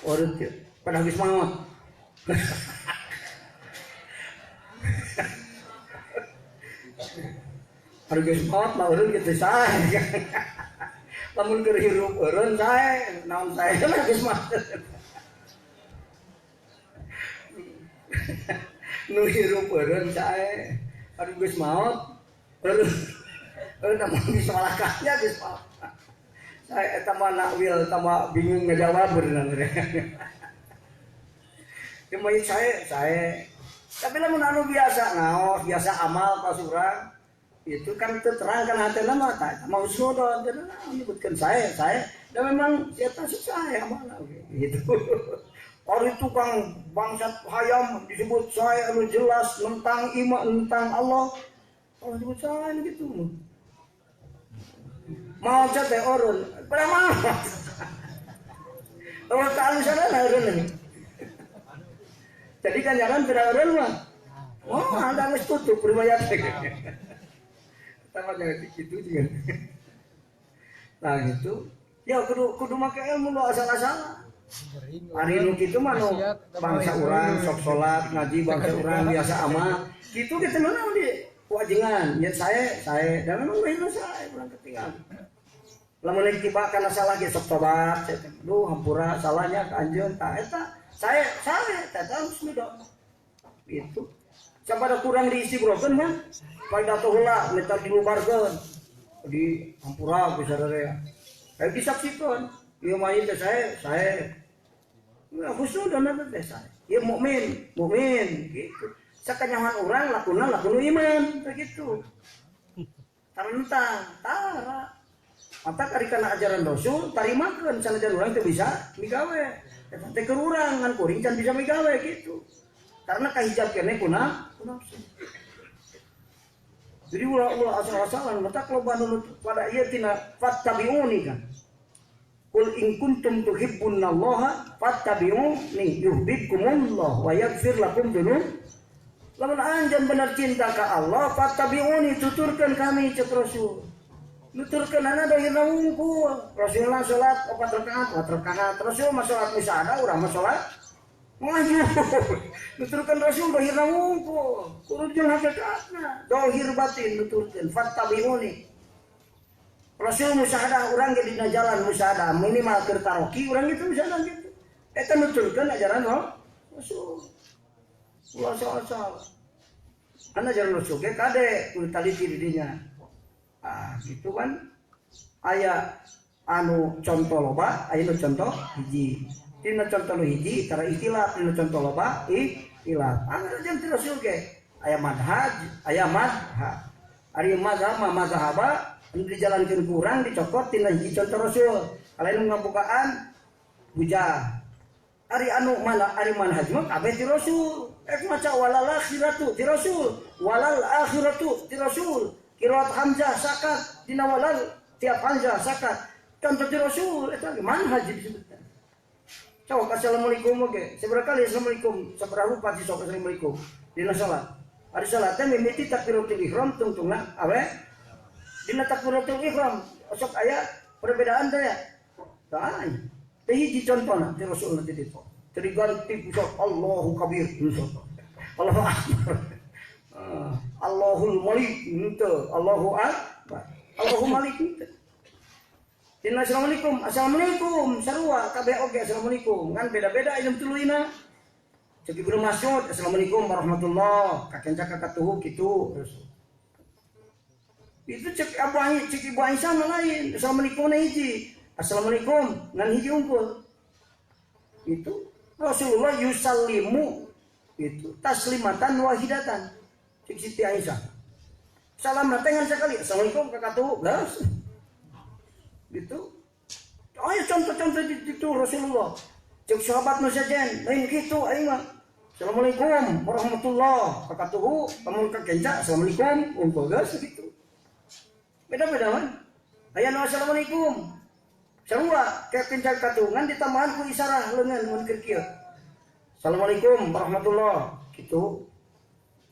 Urut pada habis maut. Harga maut mah eureun kitu sae. Lamun keur hirup eureun sae, naon sae lah geus maot. Nu hirup eureun sae, aduh geus maot. Eureun eureun mah disalahkannya geus maot. Saya eta mah nakwil tambah bingung ngajawab beunang. Ya mah saya tapi lamun anu biasa ngaos, biasa amal ka urang itu kan terang kan hatena mah tah mau husnudon teh menyebutkan saya dan memang eta susah ya amal gitu. Ari tukang bangsat hayam disebut saya anu jelas tentang iman tentang Allah. Kalau disebut saya gitu. Mau teh orun, pada mau. Kalau tak sana eureun ini. Jadi kan jalan tidak eureun mah. Oh, anda geus tutup riwayat teh. Sama jangan gitu juga. Nah gitu. Ya kudu make ilmu lo asal-asalan. Ari nu kitu mah nu bangsa urang sok salat, ngaji bangsa urang biasa amal. Kitu kitu naon di wajengan. Ya saya dan memang lain saya urang ketinggalan. Lamun lagi tiba kana salah ge sok tobat, duh hampura salahnya ka anjeun tah eta. Saya eta harus mido. Gitu. Sampai kurang diisi broken mah. Pada heula minta dilubarkeun di hampura ku sararea. Eh disaksikeun. Ieu mah ieu teh saya husnudon eta teh saya. Ieu mukmin, mukmin gitu. Sakanyahan urang lakuna lakunu iman begitu. Tarentang, tara. Mata ari kana ajaran Rasul tarimakeun sanajan urang teu bisa migawe. Eta teh keur urang ngan kuring can bisa migawe gitu. Karena kahijab keneh kuna nafsu. Jadi ulah-ulah asal-asalan mata loba nu pada ieu tina fattabi'uni kan. Qul in kuntum tuhibbunallaha fattabi'uni yuhibbukumullah wa yaghfir lakum dzunub. Lamun anjeun bener cinta ka Allah fattabi'uni tuturkeun kami cek Rasul. Nuturkeun ana dohirna wungkul. Rasulullah salat 4 rakaat, 4 rakaat. Rasul mah salat misada urang mah salat Maju. Nuturkeun Rasul dohirna wungkul. Kudu jeung hakikatna. Dohir batin nuturkeun fattabi'uni. Rasul musyahadah urang ge dina jalan musyahadah minimal keur taroki urang gitu musyahadah gitu. Eta nuturkeun ajaran Rasul. Ulah salah-salah. Kan ajaran Rasul ge kade kudu taliti di dinya. Ah, gitu kan. Aya anu contoh loba, aya nu contoh hiji. Dina contoh nu hiji tara ikhtilaf, dina contoh loba ikhtilaf. Anu jeung ti Rasul ge aya madhaj, aya madhab. Ari mazhab mah mazhaba anu dijalankeun ku urang dicokot tina hiji contoh Rasul. Lain ngabukaan bujah. Ari anu mana ari manhaj mah kabeh ti Rasul. Ek maca walal akhiratu ti Rasul, walal akhiratu ti Rasul. Qiraat hamzah sakat dina walal tiap hamzah sakat. Contoh ti Rasul eta manhaj disebutkan. Sok assalamualaikum oge. Sabaraha kali assalamualaikum, sabaraha rupa si sok assalamualaikum dina salat. Ari salat teh mimiti takbiratul ihram tungtungna awe dina takbiratul ihram sok aya perbedaan teh ya. Tah teh hiji contona ti Rasul nanti ditu. Teu diganti ku sok Allahu kabir sok. Allahu akbar. Allahul Malik henteu, Allahu akbar. Allahu Malik henteu. Dina assalamualaikum, assalamualaikum sarua kabeh oge assalamualaikum. Ngan beda-beda aya tuluyna. Cek Ibnu Mas'ud, assalamualaikum warahmatullah. Kakenca kakatuhu kitu. Itu cek Abu Aisyah, cek Ibu Aisyah mah lain. Assalamualaikum na hiji. Assalamualaikum ngan hiji unggul. Itu Rasulullah yusallimu itu taslimatan wahidatan. Cek Siti Aisyah. Salam teh ngan sakali. Assalamualaikum kakatuhu. Geus. Gitu. Oh ya contoh-contoh itu Rasulullah. Cek sahabat nu sejen, lain kitu aing mah. Assalamualaikum warahmatullah. Kakatuhu, lamun kakenca assalamualaikum unggul geus gitu. Beda-beda mah. Aya nu assalamualaikum. Sarua kakenca katungan ditambahan ku isarah leungeun mun keur kieu. Assalamualaikum warahmatullah gitu.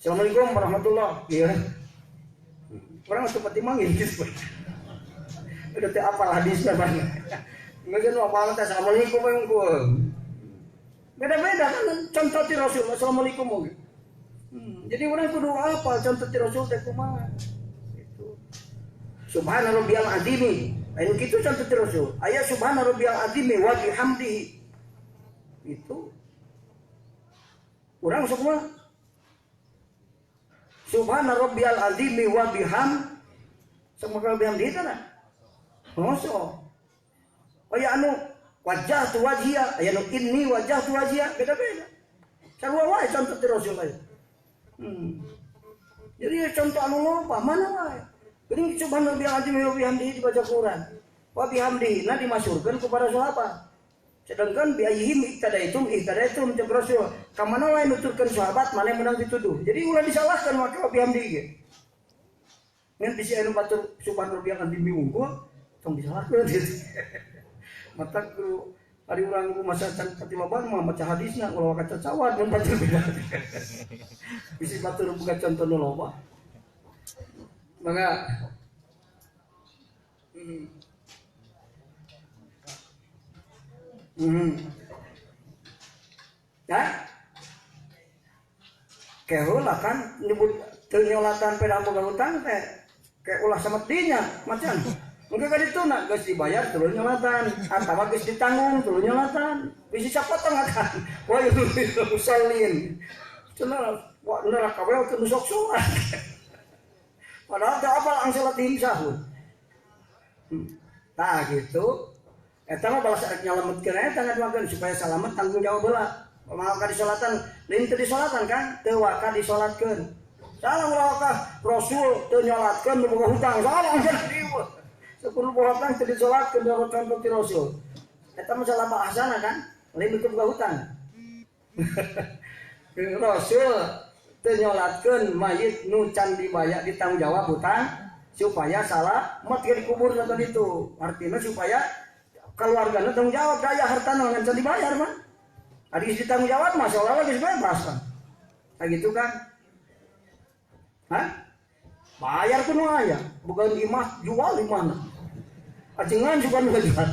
Assalamualaikum warahmatullah. Ieu. Urang atuh pati manggil gitu. Udah teh apal hadisna bang. Ngeun nu apal teh assalamualaikum we unggul. Beda-beda kan contoh ti Rasul assalamualaikum oge. Jadi urang kudu apal contoh ti Rasul teh kumaha. Gitu. Subhana rabbiyal azimi. Anu kitu contoh ti Rasul. Aya subhana rabbiyal azimi wa bihamdihi. Itu. Urang sok mah subhana rabbiyal azimi wa biham semoga bihamdihi teh. Mosok. Aya anu wajah tu wajhiya, aya anu inni wajah tu wajhiya, beda-beda. Sarua wae contoh ti Rasul aya. Jadi contoh anu loba mana wae. Geuning subhana rabbiyal azim wa bihamdihi dibaca Quran. Wa bihamdihi na dimasyhurkeun ku para sahabat. Sedangkan bi ayyihim iktadaitum ihtadaitum cek Rasul. Ka mana wae nuturkeun sahabat mana menang dituduh. Jadi ulah disalahkan make wa bihamdihi ge. Ngan bisi anu batur subhana rabbiyal azim unggul tong disalahkeun gitu. Mata ku ari urang ku masa can pati loba mah maca hadisna ulah waka cacawat mun batur beda. Bisi batur boga contoh nu loba. Mangga. Ya? Keheula kan nyebut teu nyolatan pedah boga hutang teh kayak ulah samedinya macan. Mungkin ka ditu na geus dibayar tuluy nyolatan atawa geus ditanggung tuluy nyolatan. Bisi sapotong akan. Wa musallin. Cenah wa neraka we teu sok salat. Padahal teu apal ang salat himsahun. Tah gitu. Eta mah balas arek nyalametkeun eta ngaduakeun supaya salamet tanggung jawab heula. Maka ka disolatan, lain teu disolatan kan, teu waka disolatkeun. Salah ulah waka Rasul teu nyolatkeun nu boga hutang. Salah dieu. Sepuluh boga hutang teu disolatkeun da contoh ti Rasul. Eta mah salah bahasana kan, lain teu boga hutang. Rasul teu nyolatkeun mayit nu can dibayar ditanggung jawab hutang supaya salah mat dikubur tadi itu. Artinya supaya keluargana tanggung jawab daya hartana ngan can dibayar mah. Ari geus ditanggung jawab mah seolah-olah geus bebas kan. Kayak gitu kan. Hah? Bayar pun aya, bukan imah jual di mana. Ajengan juga nu jual.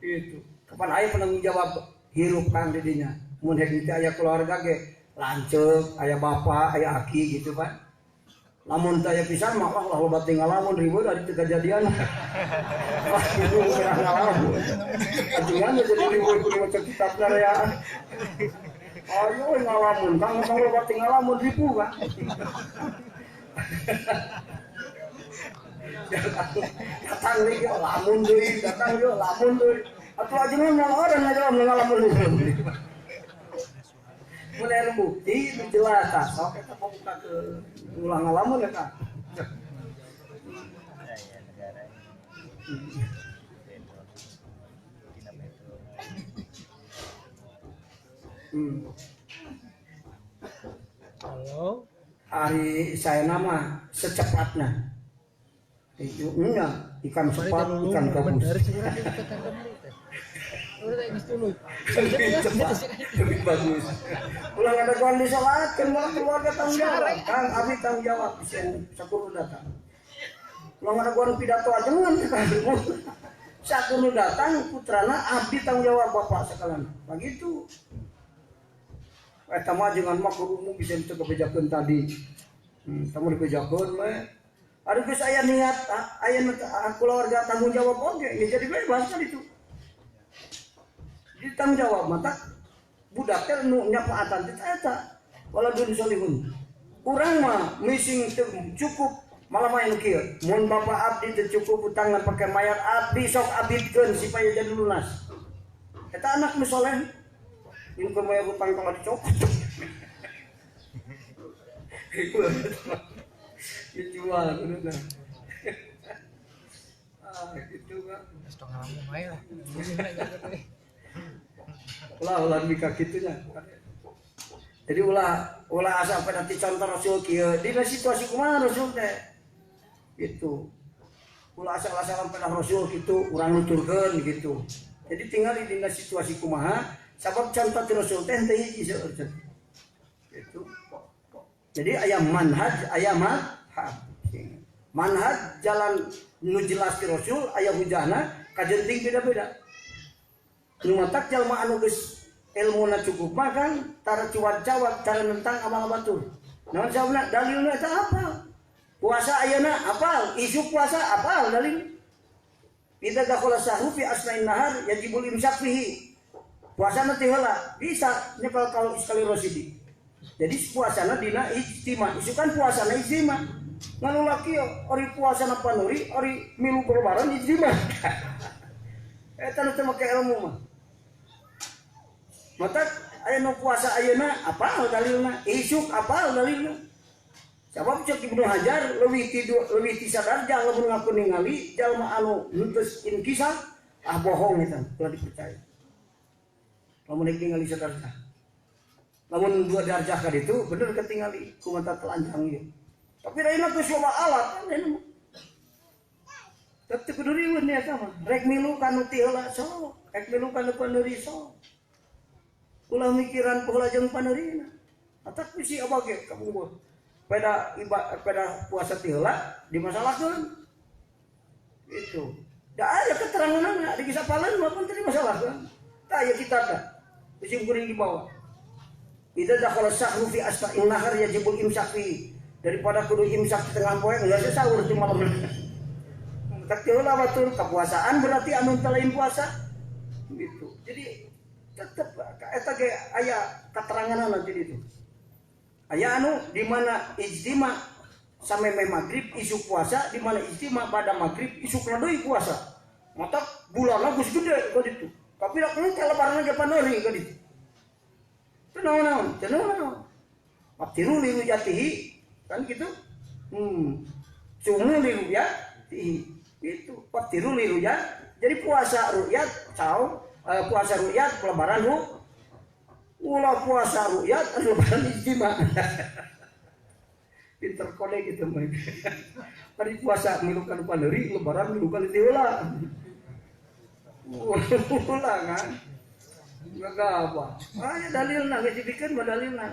Itu. Kapan aya penanggung jawab Hirup kang di dinya. Mun hek teh aya keluarga ge lanceuk, aya bapak, aya aki gitu Pak. Lamun teh aya pisan mah wah loba tinggal lamun ribut ari teu kajadian. Wah, itu urang ngalamun. Ajengan jadi ribut kudu maca kitab rea. Ayo ngalamun, kang kang loba tinggal lamun ribu Pak. Datang deui lamun deui, datang deui lamun deui. Atuh ajengan moal orang ngajawab ngalamun deui. Mulai bukti itu jelas tah sok eta buka ke ulah ngalamun ya Kak.
Halo.
Ari saya nama secepatnya. Itu nya ikan cepat ikan gabus. Lebih bagus. Ulah ada kawan disolatkeun malah keluarga tanggung jawab. Kang abi tanggung jawab bisa sakudu datang. Ulah ada kawan pidato ajengan sakudu datang putrana abdi tanggung jawab bapak sekalian. Begitu. Eta mah ajengan mah kudu umum bisa teu kabejakeun tadi. Tamu dibejakeun we. Aduh geus aya niat aya keluarga tanggung jawab oge ya jadi bebas kan itu. Jadi tanggung jawab mata budak teh nu nyapaatan teh eta waladun solihun. Urang mah missing teu cukup malah main kieu. Mun bapak abdi teu cukup utangan pake mayat abdi sok abidkeun supaya jadi lunas. Eta anak nu soleh ini keur bayar utang kalau dicopot. Dijual kudu. Ah gitu kan.
Setengah lamun wae lah.
Ulah ulah mika kitunya. Jadi ulah ulah asa pada nanti contoh Rasul kieu dina situasi kumaha Rasul teh. Gitu. Ulah asal-asalan pada Rasul kitu urang nuturkeun gitu. Jadi tinggal di dina situasi kumaha sabab contoh ti Rasul teh teu hiji seueur. Gitu. Jadi aya manhaj, aya madhab. Manhaj jalan nu jelas ti Rasul aya hujahna kajenting beda-beda. Nu matak jalma anu geus ilmuna cukup mah kan tara cuwat-cawat cara nentang amal batur. Naon sababna dalilna eta apa? Puasa ayeuna apal, isuk puasa apal dalil. Idza dakhala sahru fi asna'in nahar yajibul imsak fihi. Puasana teh heula bisa nyekel kalau sekali rosidi. Jadi puasana dina ijtima, isukan puasana ijtima. Nganu laki ori puasana panuri, ori milu berlebaran ijtima. Eta nu teu make ilmu mah. Mata aya nu puasa ayeuna apal dalilna, isuk apal dalilna. Sabab cek Ibnu Hajar leuwih tidur leuwih ti sadarjah lamun ngaku ningali jalma anu henteu inkisah ah bohong eta ulah dipercaya. Lamun ningali sadarjah. Lamun dua darjah ka ditu bener ketingali ku mata telanjang ieu. Tapi lainna geus loba alat kan lainna. Tetep kudu riweuh eta mah. Rek milu ka nu ti heula sok, rek milu ka nu paneuri sok. Ulah mikiran pola jeung paneurina. Atak bisi abah ge kapungkur. Pada pada puasa ti heula dimasalahkeun. Itu. Da aya keteranganna di kisah paleun mah pun teu dimasalahkeun. Tah aya kitab tah. Bisi kuring dibawa. Idza dakhala sahru fi asfa'in nahar yajibul imsak fi. Daripada kudu imsak di tengah poe geus sahur di malam. Tak teu heula batur kapuasaan berarti anu teu lain puasa. Gitu. Jadi tetep eta ge aya keteranganna nanti ditu. Aya anu di mana ijtima samemeh magrib isuk puasa, di mana ijtima pada magrib isuk deui puasa. Matak bulanna geus gede ka ditu. Tapi da engke lebaran ge paneuri ka ditu. Teu naon-naon, teu naon-naon. Waqtiru li rujatihi kan gitu. Sumu li rujatihi. Itu waqtiru li rujat. Jadi puasa ru'yat saum, puasa ru'yat lebaran hu. Ulah puasa ru'yat lebaran ijtima. Pinter kode gitu mereka. Hari puasa milukan paneuri, lebaran milukan teu heula. Ulah kan. Enggak apa. Ah ya dalilna geus dibikeun mah dalilna.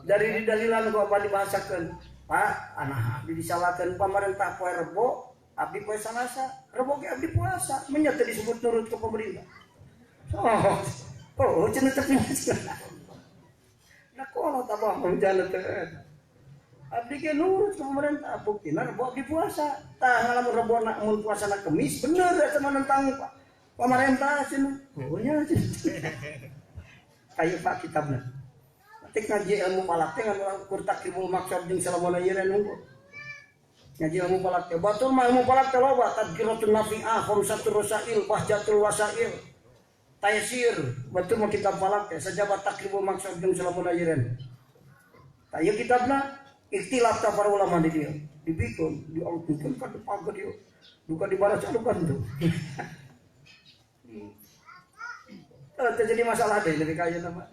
Dari didalilan ku apa dibahasakeun. Pak, anak abdi disalahkeun pamarentah poe Rebo, abdi poe Salasa. Rebo ge abdi puasa, menya teu disebut nurut ke pemerintah. Oh. Oh, cenah tapi nah kolot abah mau jalan teh. Abdi ge nurut ka pemerintah, buktina rebo abdi puasa. Tah ngalamun rebo na mun puasa na Kemis bener eta mah nentang pemerintah cenah. Oh nya cenah. Kayu Pak kitabna. Ketik ngaji ilmu falak teh ngan ukur takribul maksud jeung salamuna ieu nunggu. Ngaji ilmu falak teh batur mah ilmu falak teh loba tadkiratun nafi'ah, khamsatur rasail, bahjatul wasail. Taysir, batur mah kitab falak teh sajabat takribul maksud jeung salamuna ieu. Tah ieu kitabna ikhtilaf ta para ulama di dieu. Dibikeun, dialungkeun ka pagar dieu. Duka dibaras alukan tuh. Terjadi masalah deh lebih kaya nama.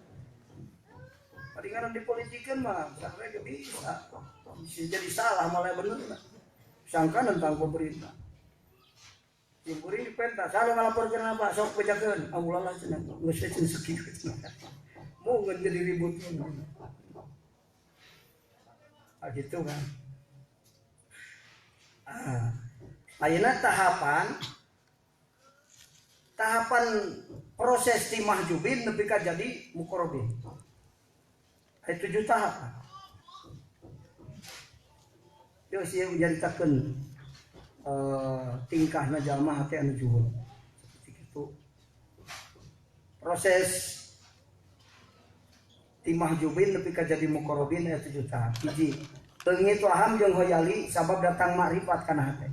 Palingan dipolitikan mah, sampai bisa. Bisa jadi salah malah bener lah. Sangka tentang pemerintah. Simpuring dipenta, salah ngalaporkeun apa sok bejakeun. Ah ulah lah cenah, geus cenah sakieu cenah. Mau jadi ribut. Ah gitu kan. Ah, ayeuna tahapan proses ti mahjubin nepi ka jadi muqarrabin. Aya 7 tahapan. Yo sieun nyaritakeun tingkahna jalma hate anu juhud. Seperti itu. Proses ti mahjubin nepi ka jadi muqarrabin aya 7 tahap. Hiji, leungit waham jeung hoyali sabab datang makrifat kana hate.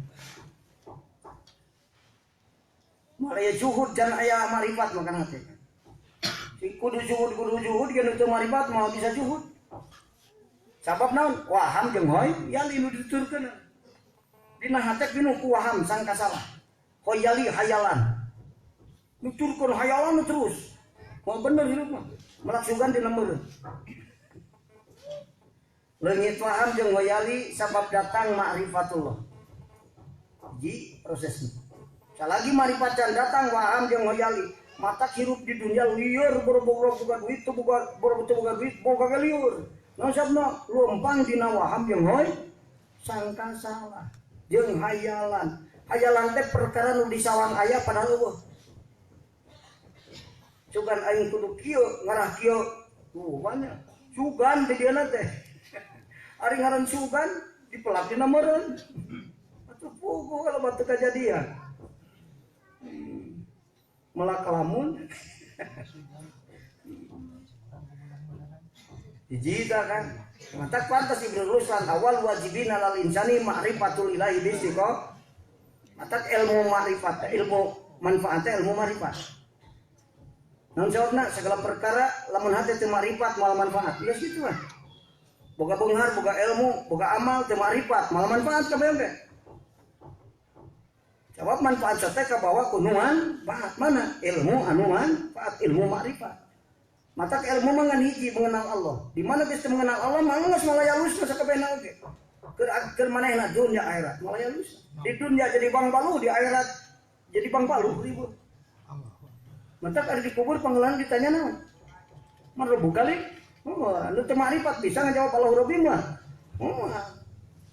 Malaya juhud dan aya marifat makan hati. Si kudu juhud geus teu marifat moal bisa juhud. Sabab naon? Waham jeung hoy yali nu dituturkeun. Dina hate pinuh ku waham sangka salah. Hoyali hayalan. Nuturkeun hayalan terus. Moal bener hirup mah. Melak sugan dina meureun. Leungit waham jeung hoyali sabab datang ma'rifatullah. Ji prosesna. Salagi marifat can datang waham jeung hoyali mata hirup di dunia liur boro-boro boga duit teu boga boro teu boga duit boga ge liur. Naon sabna lumpang dina waham jeung hoy sangka salah jeung hayalan. Hayalan teh perkara nu disawang aya padahal eueuh. Sugan aing kudu kieu ngarah kieu. Tuh banyak. Sugan di dieuna teh. Ari ngaran sugan dipelak dina meureun. Atuh puguh kalau batu kajadian. Melak lamun dijita kan mata pantas Ibnu Ruslan awal wajibin alal insani ma'rifatul ilahi bistiqo mata ilmu ma'rifat ilmu manfaatnya ilmu ma'rifat naon jawabna segala perkara lamun hate teu ma'rifat moal manfaat geus kitu mah boga beunghar boga ilmu boga amal teu ma'rifat moal manfaat kabeh ge. Jawab manfaat sate kabawa kunuan manfaat mana? Ilmu anu manfaat, ilmu makrifat. Mata ilmu mah ngan hiji mengenal Allah. Di mana geus teu mengenal Allah mah geus malayalus sakabehna oge. Keur manehna dunya akhirat malayalus. Di dunya jadi bang balu, di akhirat jadi bang balu ribu. Mata ada dikubur panggelan ditanya naon? Man rebu kali? Oh, anu teu makrifat bisa ngajawab Allahu Rabbi mah. Oh.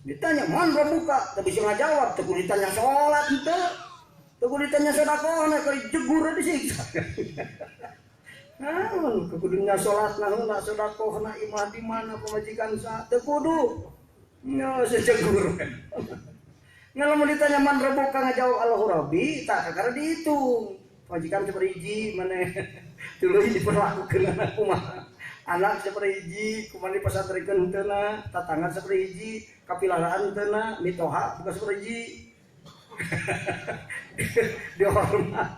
Ditanya man rebuka, teu bisa ngajawab, teu kudu ditanya salat henteu. Teu kudu ditanya sedekah, na keur jegur disiksa. Naon kudu nya salat na heula sedekah na imah di mana pamajikan sa teu kudu. Nya sejegur. Nah lamun ditanya man rebuka ngajawab Allahu Rabbi, tah kakara dihitung. Pamajikan sabariji maneh tuluy diperlakukeun kumaha. Anak sabariji kumaha dipasantrekeun henteu na, tatangga sabariji kapilaraan teu na, mitoha bukan sabariji. Dihormat.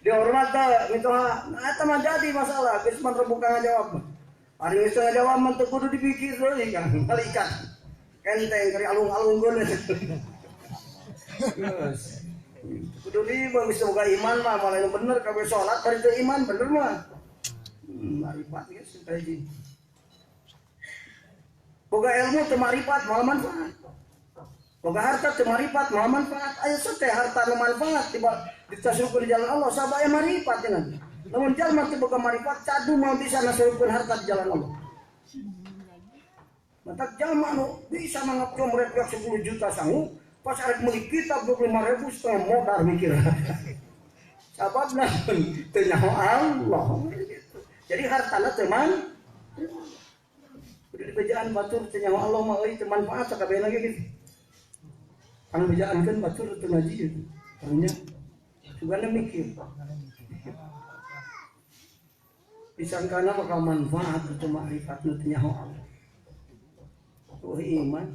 Dihormat teh mitoha. Nah eta mah jadi masalah, geus man rebuka ngajawab. Ari geus ngajawab mah teu kudu dipikir deui kan, balikan. Enteng keur alung-alungkeun. Geus. Kudu di geus boga iman mah malah nu bener kabeh salat bari teu iman bener mah. Marifat geus hiji. Boga ilmu teu marifat moal manfaat. Boga harta teu marifat moal manfaat. Aya teh harta nu manfaat ditasrufkeun di jalan Allah sabab aya marifat cenah. Lamun jalma teu boga marifat cadu moal bisa nasrufkeun harta di jalan Allah. Matak jalma nu bisa manggap jomret 10 juta sangu pas arek meuli kitab 25.000 setengah modar mikir. Sabab naon teu nyaho Allah gitu. Jadi hartana teu man. Kudu dibejaan batur teu nyaho Allah mah euy teu manfaat sakabehna ge gitu. Anu bejaankeun batur teu ngaji gitu. Karunya sugana mikir. Disangkana bakal manfaat itu makrifat nu teu nyaho Allah. Oh iman.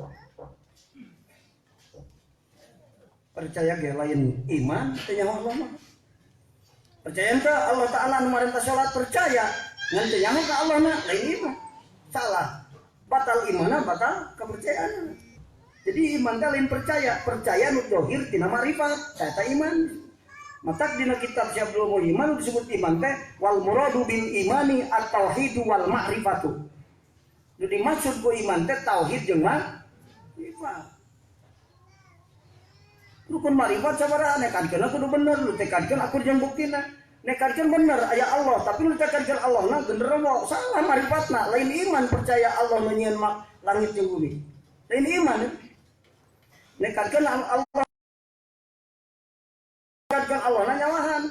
Percaya ge lain iman teu nyaho Allah mah. Percaya teu Allah Ta'ala nu marentah salat percaya, ngan teu nyaho ka Allah na lain iman. Salah. Batal imanna batal kepercayaan. Jadi iman teh lain percaya, percaya nu zahir tina makrifat, eta iman. Matak dina kitab Syabdul Muliman disebut iman teh wal muradu bil imani at-tauhidu wal ma'rifatu. Jadi maksud ku iman teh tauhid jeung makrifat. Rukun makrifat sabaraha nekankeun kudu bener, lu tekankeun akur jeung buktina. Nekankeun bener aya Allah, tapi lu tekankeun Allahna genderowo, salah makrifatna, lain iman percaya Allah nu nyieun langit jeung bumi. Lain iman. Nekankeun Allah kan Allah nyawahan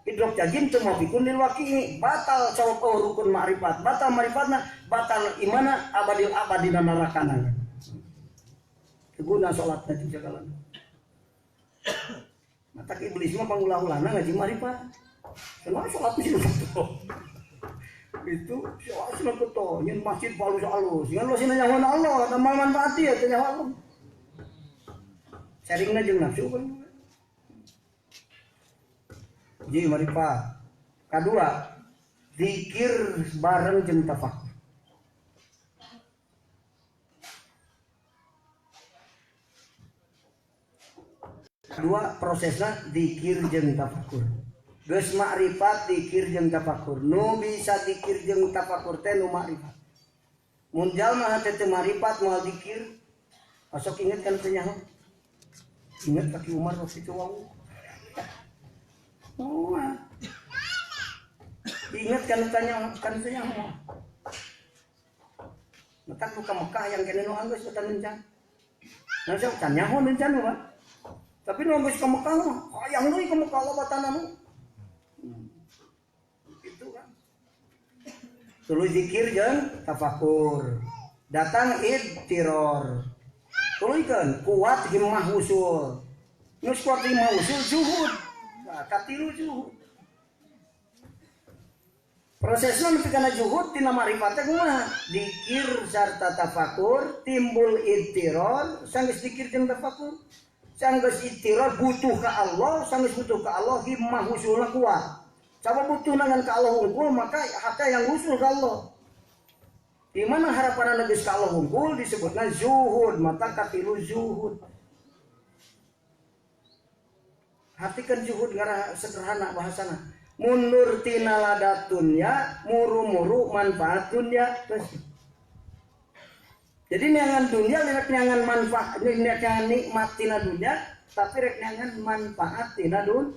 idrok jajim teu maufikun lil waqi'i batal cawok rukun makrifat batal makrifatna batal imana abadil abadina narakana guna salatna jeung sagalana matak iblis mah pangulah-ulahna ngaji makrifat kenapa salat sih itu salat kitu nyeun masjid alus-alus ngan lo sina nyahoan Allah da mal manfaat ieu teh nyaho Allah sharingna jeung nafsu kan. Jadi marifat. Kedua, zikir bareng jeung tafakur. Kedua prosesna zikir jeung tafakur. Geus makrifat zikir jeung tafakur. Nu bisa zikir jeung tafakur teh nu makrifat. Mun jalma hate teu makrifat moal zikir, osok inget kan teu nyaho. Inget kaki Umar waktu itu wau. Oh, ingat kan tanya kan tanya mau. Matak nu ka Mekah yang kene nu anggeus eta nencan. Nah sok can nyaho nencan mah. Tapi nu anggeus ka Mekah mah hayang deui ka Mekah loba tanah nu. Gitu kan. Tuluy zikir jeung tafakur. Datang idtiror. Tuluykeun kuat himmah usul. Nu kuat himmah usul zuhud. Katilu zuhud. Prosesna nepi kana zuhud tina makrifat teh kumaha? Dikir sarta tafakur, timbul idtiror, sanggeus dikir jeung tafakur. Sanggeus idtiror butuh ka Allah, sanggeus butuh ka Allah himmah usulna kuat. Sabab butuh ngan ka Allah hungkul maka hate yang usul ka Allah. Di mana harapan geus ka Allah hungkul disebutna zuhud, mata katilu zuhud. Hatikan zuhud ngarah sederhana bahasana. Mundur tina ladat dunya, muru-muru manfaat dunya. Terus. Jadi neangan dunya rek neangan manfaat, neangan nikmat tina dunya, tapi rek neangan manfaat tina dunya.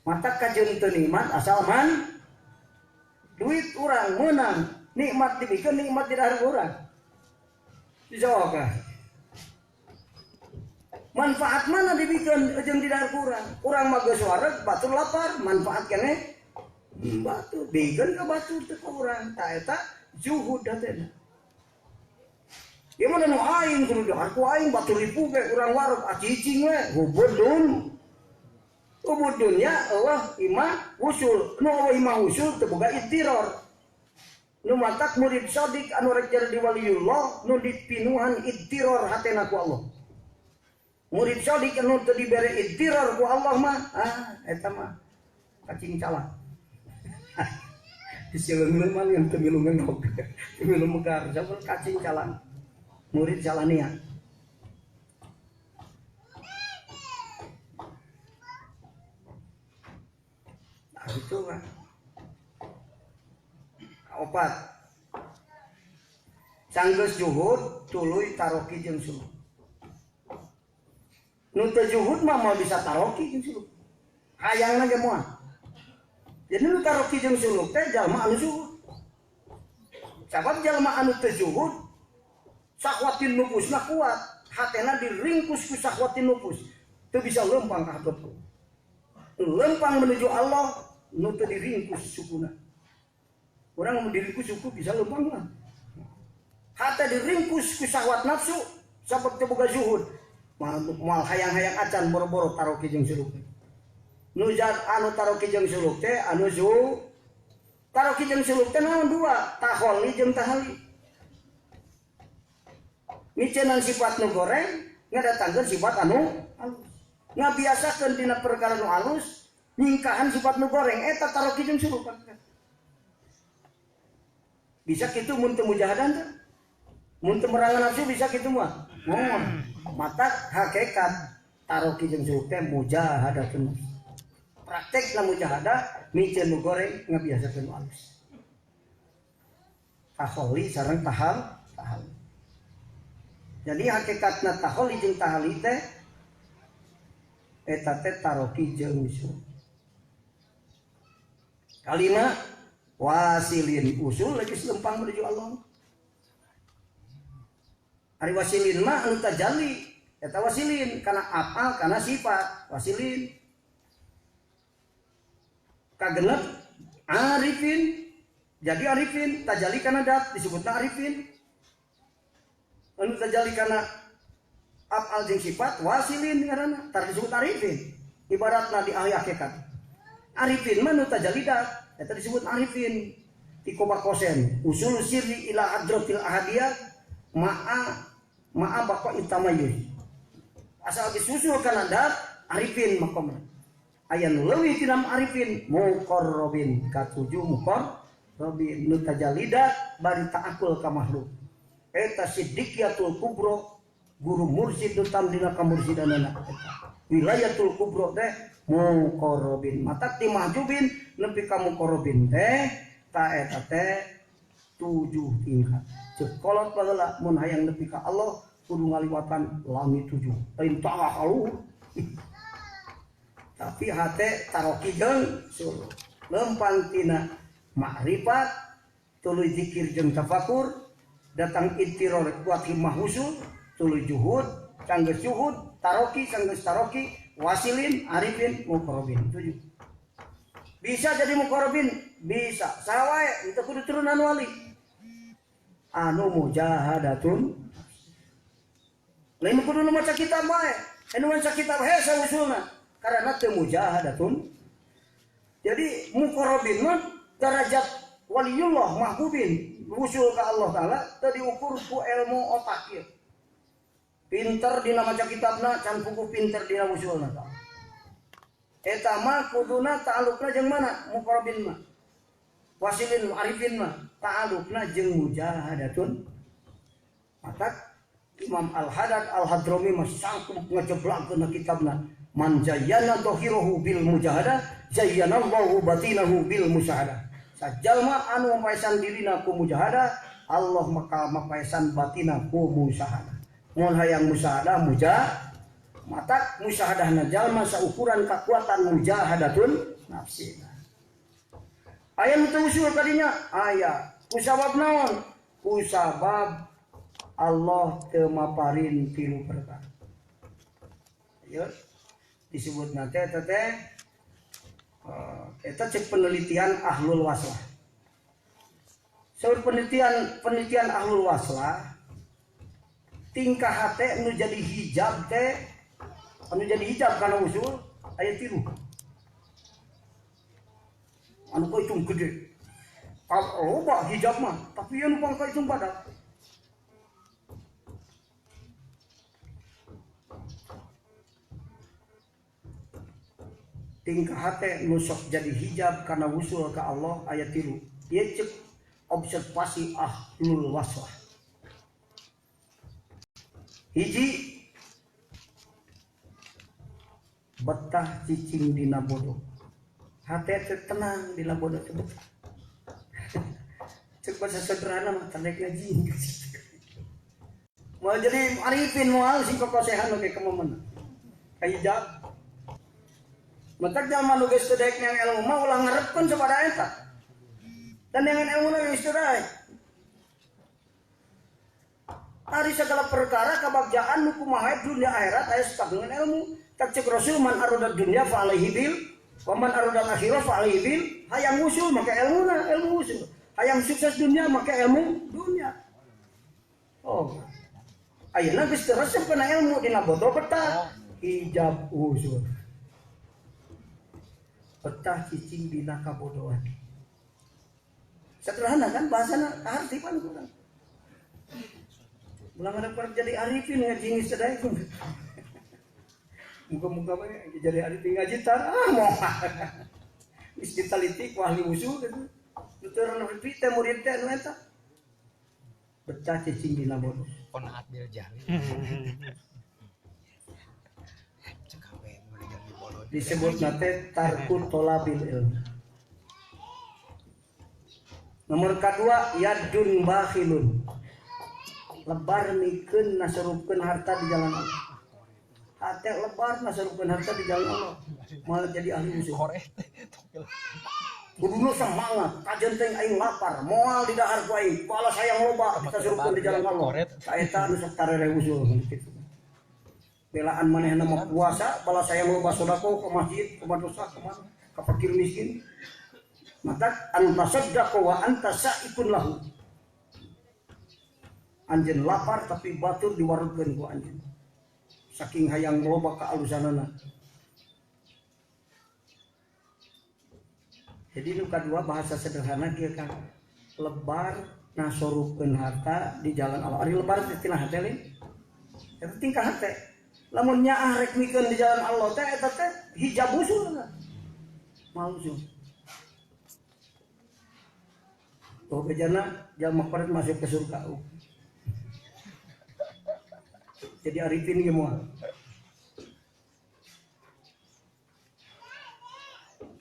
Mata kajeun teu nikmat asal man duit urang meunang, nikmat dibikeun nikmat di dahar urang. Dijawab. Manfaat mana dibikin jeung di dahar kurang? Urang mah geus wareg, batur lapar, manfaat keneh batur. Bikeun ka batur teu ka urang. Ta eta zuhud hatena. Ieu mah nu aing kudu dahar ku aing batur ripu ge urang wareg acicing we, hubudun. Hubud dunya eueuh imah usul. Nu eueuh imah usul teu boga idtiror. Nu matak murid shadiq anu rek jadi waliullah nu dipinuhan idtiror hatena ku Allah. Murid shadiq anu teu dibere idtiror ku Allah mah, eta mah kacing calang. Disileung mah yang teu milu ngendog, teu milu megar, sabab kacing calang. Murid salah niat. Nah, itu kan. Opat. Sanggeus zuhud tuluy taroki jeung suluk. Nu teu zuhud mah moal bisa taroki jeung suluk. Hayangna ge moal. Jadi nu taroki jeung suluk teh jalma anu zuhud. Sabab jalma anu teu zuhud sahwatin nufusna kuat, hatena diringkus ku sahwatin nufus. Teu bisa leumpang ka hateup. Lempang menuju Allah nu teu diringkus sukuna. Urang mun diringkus suku bisa lempang mah. Hate diringkus ku syahwat nafsu sabab teu boga zuhud. Moal hayang-hayang acan boro-boro taroki jeung suluk. Nu zat anu taroki jeung suluk teh anu zu taroki jeung suluk teh naon dua, taholi jeung tahali. Micenan sifat nu goreng ngadatangkeun sifat anu alus. Ngabiasakeun dina perkara nu alus, nyingkahan sifat nu goreng eta taroki jeung suluk. Bisa kitu mun teu mujahadan teh? Mun teu merangan nafsu bisa kitu mah. Mun mata hakikat taroki jeung suluk teh mujahadatun. Praktekna mujahadah miceun nu goreng ngabiasakeun nu alus. Taholi sareng tahal, tahal. Jadi hakikatna taholi jeung tahali teh eta teh taroki jeung suluk. Kalima wasilin usul lagi lempang menuju Allah. Ari wasilin mah anu tajalli eta wasilin kana apal kana sifat wasilin. Kagenep arifin jadi arifin tajalli kana dat disebutna arifin. Anu tajalli kana afal jeung sifat wasilin ngaranna tar disebut arifin. Ibaratna di ahli hakikat. Arifin mah nu tajalli dat eta disebut arifin ti kobakosen usul sirri ila hadratil ahadiyah ma'a ma'a baqa itamayuz. Asal disusul kana dat arifin makomna. Aya nu leuwih tina arifin muqarrabin katujuh muqarrabin nu tajalli dat bari ta'akul ka makhluk. Eta siddiqiyatul kubro guru mursid nu tam dina kamursidanana eta. Wilayatul kubro teh muqarrabin matak ti mahjubin nepi ka muqarrabin teh ta eta teh 7 tingkat. Ceuk kolot baheula mun hayang nepi ka Allah kudu ngaliwatan langit 7. Lain tangah kaluhur. Tapi hate taroki jeung suluk. Lempang tina makrifat tuluy zikir jeung tafakur datang intiror kuat himmah usul tuluy juhud sanggeus juhud taroki sanggeus taroki wasilin arifin muqarrabin 7. Bisa jadi muqarrabin bisa sawae itu kudu turunan wali anu mujahadatun lain kudu nu maca kitab wae anu maca kitab hese usulna karena teu mujahadatun. Jadi muqarrabin mah derajat waliyullah mahbubin usul ka Allah taala teu diukur ku ilmu otak ieu. Pinter dina maca kitabna can puguh pinter dina usulna. Eta mah kuduna ta'alluqna jeung mana muqarrabin mah wasilin arifin mah ta'alluqna jeung mujahadatun. Matak Imam Al-Haddad Al-Hadrami mah sangkup ngejeblakeun kitabna man zayyana dhahirahu bil mujahadah zayyanallahu batinahu bil musyahadah. Sajalma anu mapaesan dirina ku mujahadah Allah maka mapaesan batina ku musyahadah. Mun hayang musyahadah mujah matak musyahadahna jalma saukuran kakuatan mujahadatun nafsi. Aya nu teu usul kadinya aya kusabab naon? Kusabab Allah teu maparin tilu perkara. Ayo disebutna teh teh eta cek penelitian ahlul waslah. Saur penelitian ahlul waslah tingkah hate nu jadi hijab teh anu jadi hijab kana usul aya tilu. Anu kaitung gede. Loba hijab mah, tapi anu pangkaitung badak. Tingkah hate nu sok jadi hijab karena usul ke Allah ayat 3. Ieu cek observasi ahlul waslah. Hiji betah cicing dina bodoh. Hate teh tenang dina bodoh teh betah. Cek bahasa sederhana mah tandek ngaji. Moal jadi arifin moal sing kokosehan oge kemana. Hijab. Matak jalma nu geus teu daek yang ilmu mah ulah ngarepkeun sapada eta. Dan dengan ilmu nu geus teu daek. Ari segala perkara kabagjaan nu kumaha dunia akhirat aya sakagungan ilmu. Tak cek Rasul man arada dunya fa alaihi bil Waman aradal akhirah fa alaihi bil hayang usul make ilmuna, ilmu usul. Hayang sukses dunia make ilmu dunia. Oh. Ayeuna geus teu resep kana ilmu dina botol peta hijab usul. Petah cicing dina kabodohan. Sederhana kan bahasana kaharti pan kurang. Ulah ngarep jadi arifin ngaji geus sadaya. Muga-muga we jadi arifin ngaji tar ah moal. Geus ditalitik ku ahli usul gitu. Nu teu nepi teh murid teh nu eta. Betah cicing dina bodoh.
Qonaat bil jahli.
Disebut nate tarku tolabil ilmu. Nomor kedua yadun bakhilun. Lebar mikeun nasurupkeun harta di jalan Allah. Hate lebar nasurupkeun harta di jalan Allah. Malah jadi ahli usul. Kuduna semangat, kajen teh aing lapar, moal di dahar ku aing, balas hayang loba ditasarupkeun di jalan Allah. Eta anu sok tarere usul kitu. Belaan manehna mah puasa, balas hayang loba sedekah ke masjid, ke madrasah, ke mana, ka fakir miskin. Maka anta saddaqo wa anta saikun lahu. Anjeun lapar tapi batur diwarugkeun ku anjeun. Saking hayang loba kaalusanana. Jadi nu kadua bahasa sederhana kieu kan. Lebar nasorupkeun harta di jalan Allah. Ari lebar teh tina hate lain. Eta tingkah hate. Lamun nyaah rek mikeun di jalan Allah teh eta teh hijab usul. Mau usul. Oh bejana jalma koret masuk ke surga. Jadi arifin ge moal.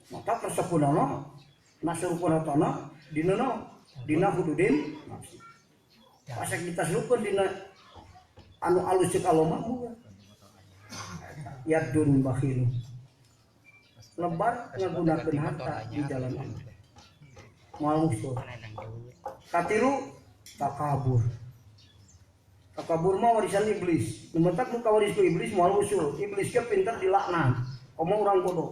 Maka persepunana nasrupun tanah dina naon? Dina hududin nafsi. Pasek ditasrupkeun dina anu alus ceuk Allah mah moal. Yadun bakhilu. Lebar ngagunakeun harta di jalan Allah. Moal usul. Katilu takabur. Takabur mah warisan iblis. Nu mentak nu kawaris ku iblis moal usul. Iblis ge pinter dilaknat. Komo urang bodoh.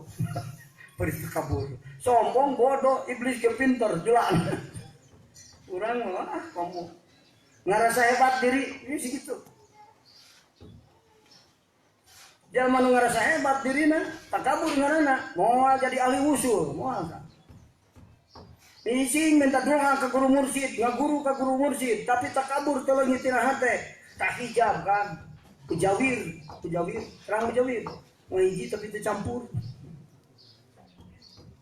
Beri takabur. Sombong bodoh, iblis ge pinter dilaknat. Urang mah ah komo. Ngarasa hebat diri, ini segitu. Jalma nu ngarasa hebat dirina, takabur ngaranna, moal jadi ahli usul, moal ka. Ising minta doa ke guru mursyid, ngaguru ke guru mursyid, tapi takabur teu leungit tina hate, kahijab kan, kejawir, kejawir, terang kejawir, ngahiji tapi teu campur.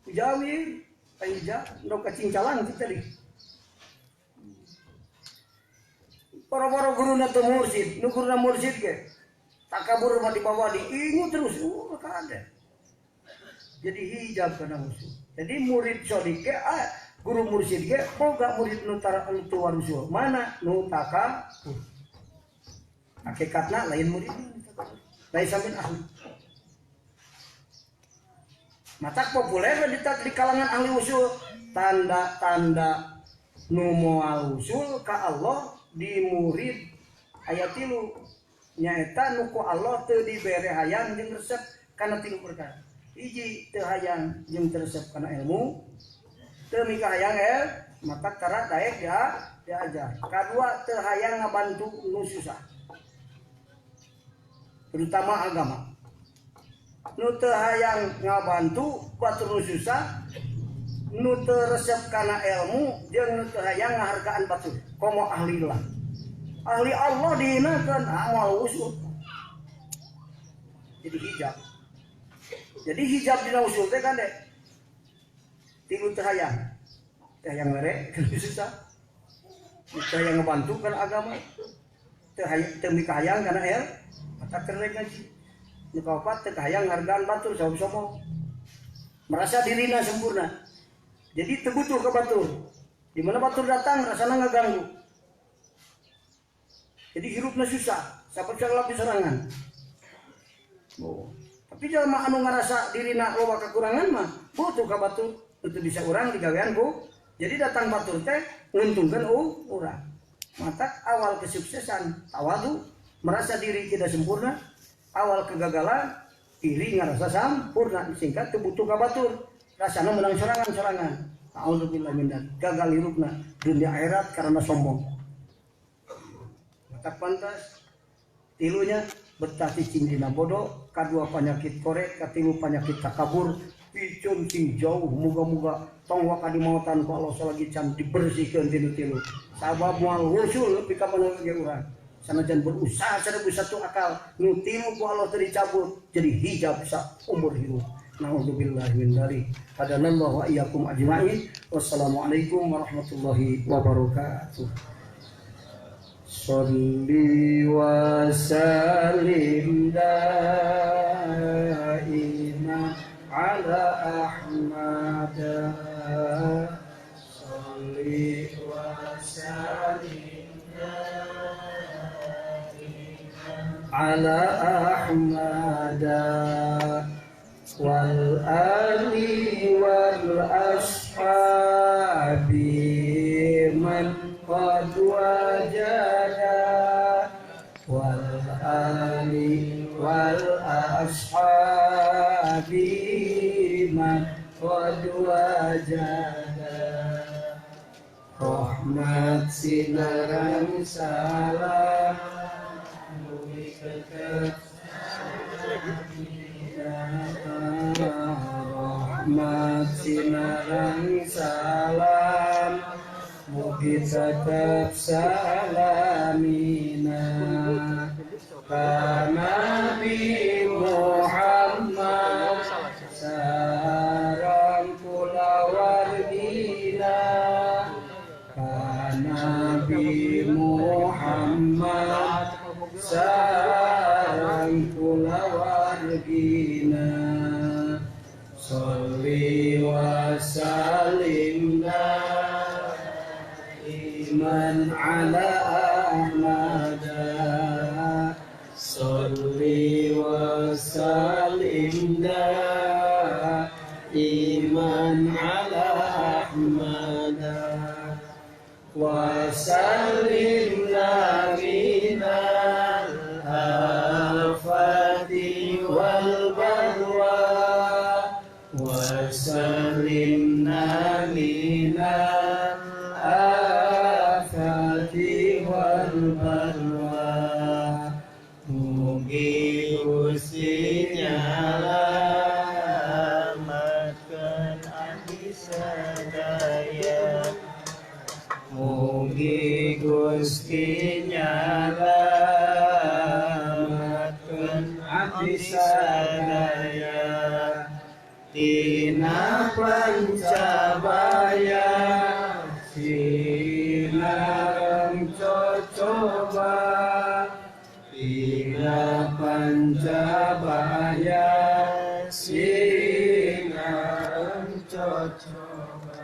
Kejawir, kahijab, ndok kacingcalang kitu tadi. Para-para guruna teu mursyid, nu guruna mursyid ge takabur mah dibawa diingu terus, kada. Jadi hijab kana usul. Jadi murid sodik ge guru mursyid ge boga murid nu tuar usul. Mana nu takabur. Hakikatna lain murid lain sampean ahli. Matak populer di kalangan ahli usul tanda-tanda nu moal usul ka Allah di murid aya tilu nyaeta nu ku Allah teu dibere hayang jeung resep kana tilu perkara. Hiji teu hayang jeung teu resep kana ilmu, teu mikahayang maka tara daek ya diajar. Kadua teu hayang ngabantu nu susah. Terutama agama. Nu teu hayang ngabantu batur nu susah, nu teu resep kana ilmu jeung nu teu hayang ngahargaan batur. Komo ahli lah. Ahli Allah dihinakeun, moal usul. Jadi hijab. Jadi hijab dina usul teh kan deh. Tilu teu hayang. Teu hayang mere, teu susah. Teu hayang ngebantu kana agama. Teu hayang teu mikahayang kana el, mata keur ngaji. Nu kaopat teu hayang ngahargaan batur sombong. Merasa dirina sempurna. Jadi teu butuh ka batur. Di mana batur datang rasana ngaganggu. Jadi hirupna susah, saperti lapis serangan. Oh. Tapi jelema anu ngarasa dirina loba kekurangan mah butuh ka batur, teu bisa urang digawean ku. Jadi datang batur teh nguntungkeun urang. Matak awal kesuksesan tawadu, merasa diri tidak sempurna, awal kegagalan Iri ngarasa sampurna singkat teu butuh ka batur. Rasana menang sorangan-sorangan. A'udzubillah min dzalik. Gagal hirupna dunia akhirat karena sombong. Tak pantas tilunya betah cicing dina bodoh, kadua penyakit korek, katilu penyakit takabur, picun sing jauh muga-muga tong waka dimautan ku Allah salagi can dibersihkeun tinu tilu. Sabab moal wusul nepi ka mana ge urang. Sanajan berusaha seribu satu akal nu tilu ku Allah teu dicabut jadi hijab sa umur hidup. Na'udzubillah min dzalik. Hadanallahu wa iyyakum ajmain. Wassalamualaikum warahmatullahi wabarakatuh. Sholli wa sallim daiman ala Ahmad. Sholli wa sallim daiman ala Ahmad wal ali wal ashabi man qad wajada wal ali wal ashabi man qad wajada. Rahmat sinaran salam mugi tetep rahmat sinaran salam mugi tetep salamina ka Nabi Muhammad sareng kulawargina ka Nabi Muhammad sareng kulawargina. Sholli wa sallim daiman ala Ahmad. Sholli wa sallim daiman ala Ahmad. Wa sallimna minal afati wal balwa. Wa sallimna minal afati wal balwa. Mugi Gusti nyalamatkeun abdi sadaya. Mugi Gusti nyalamatkeun abdi sadaya. Tina pancabaya sinareng cocoba. Tina pancabaya sinareng cocoba.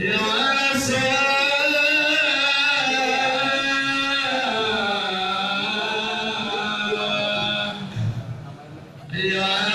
Ya Iya.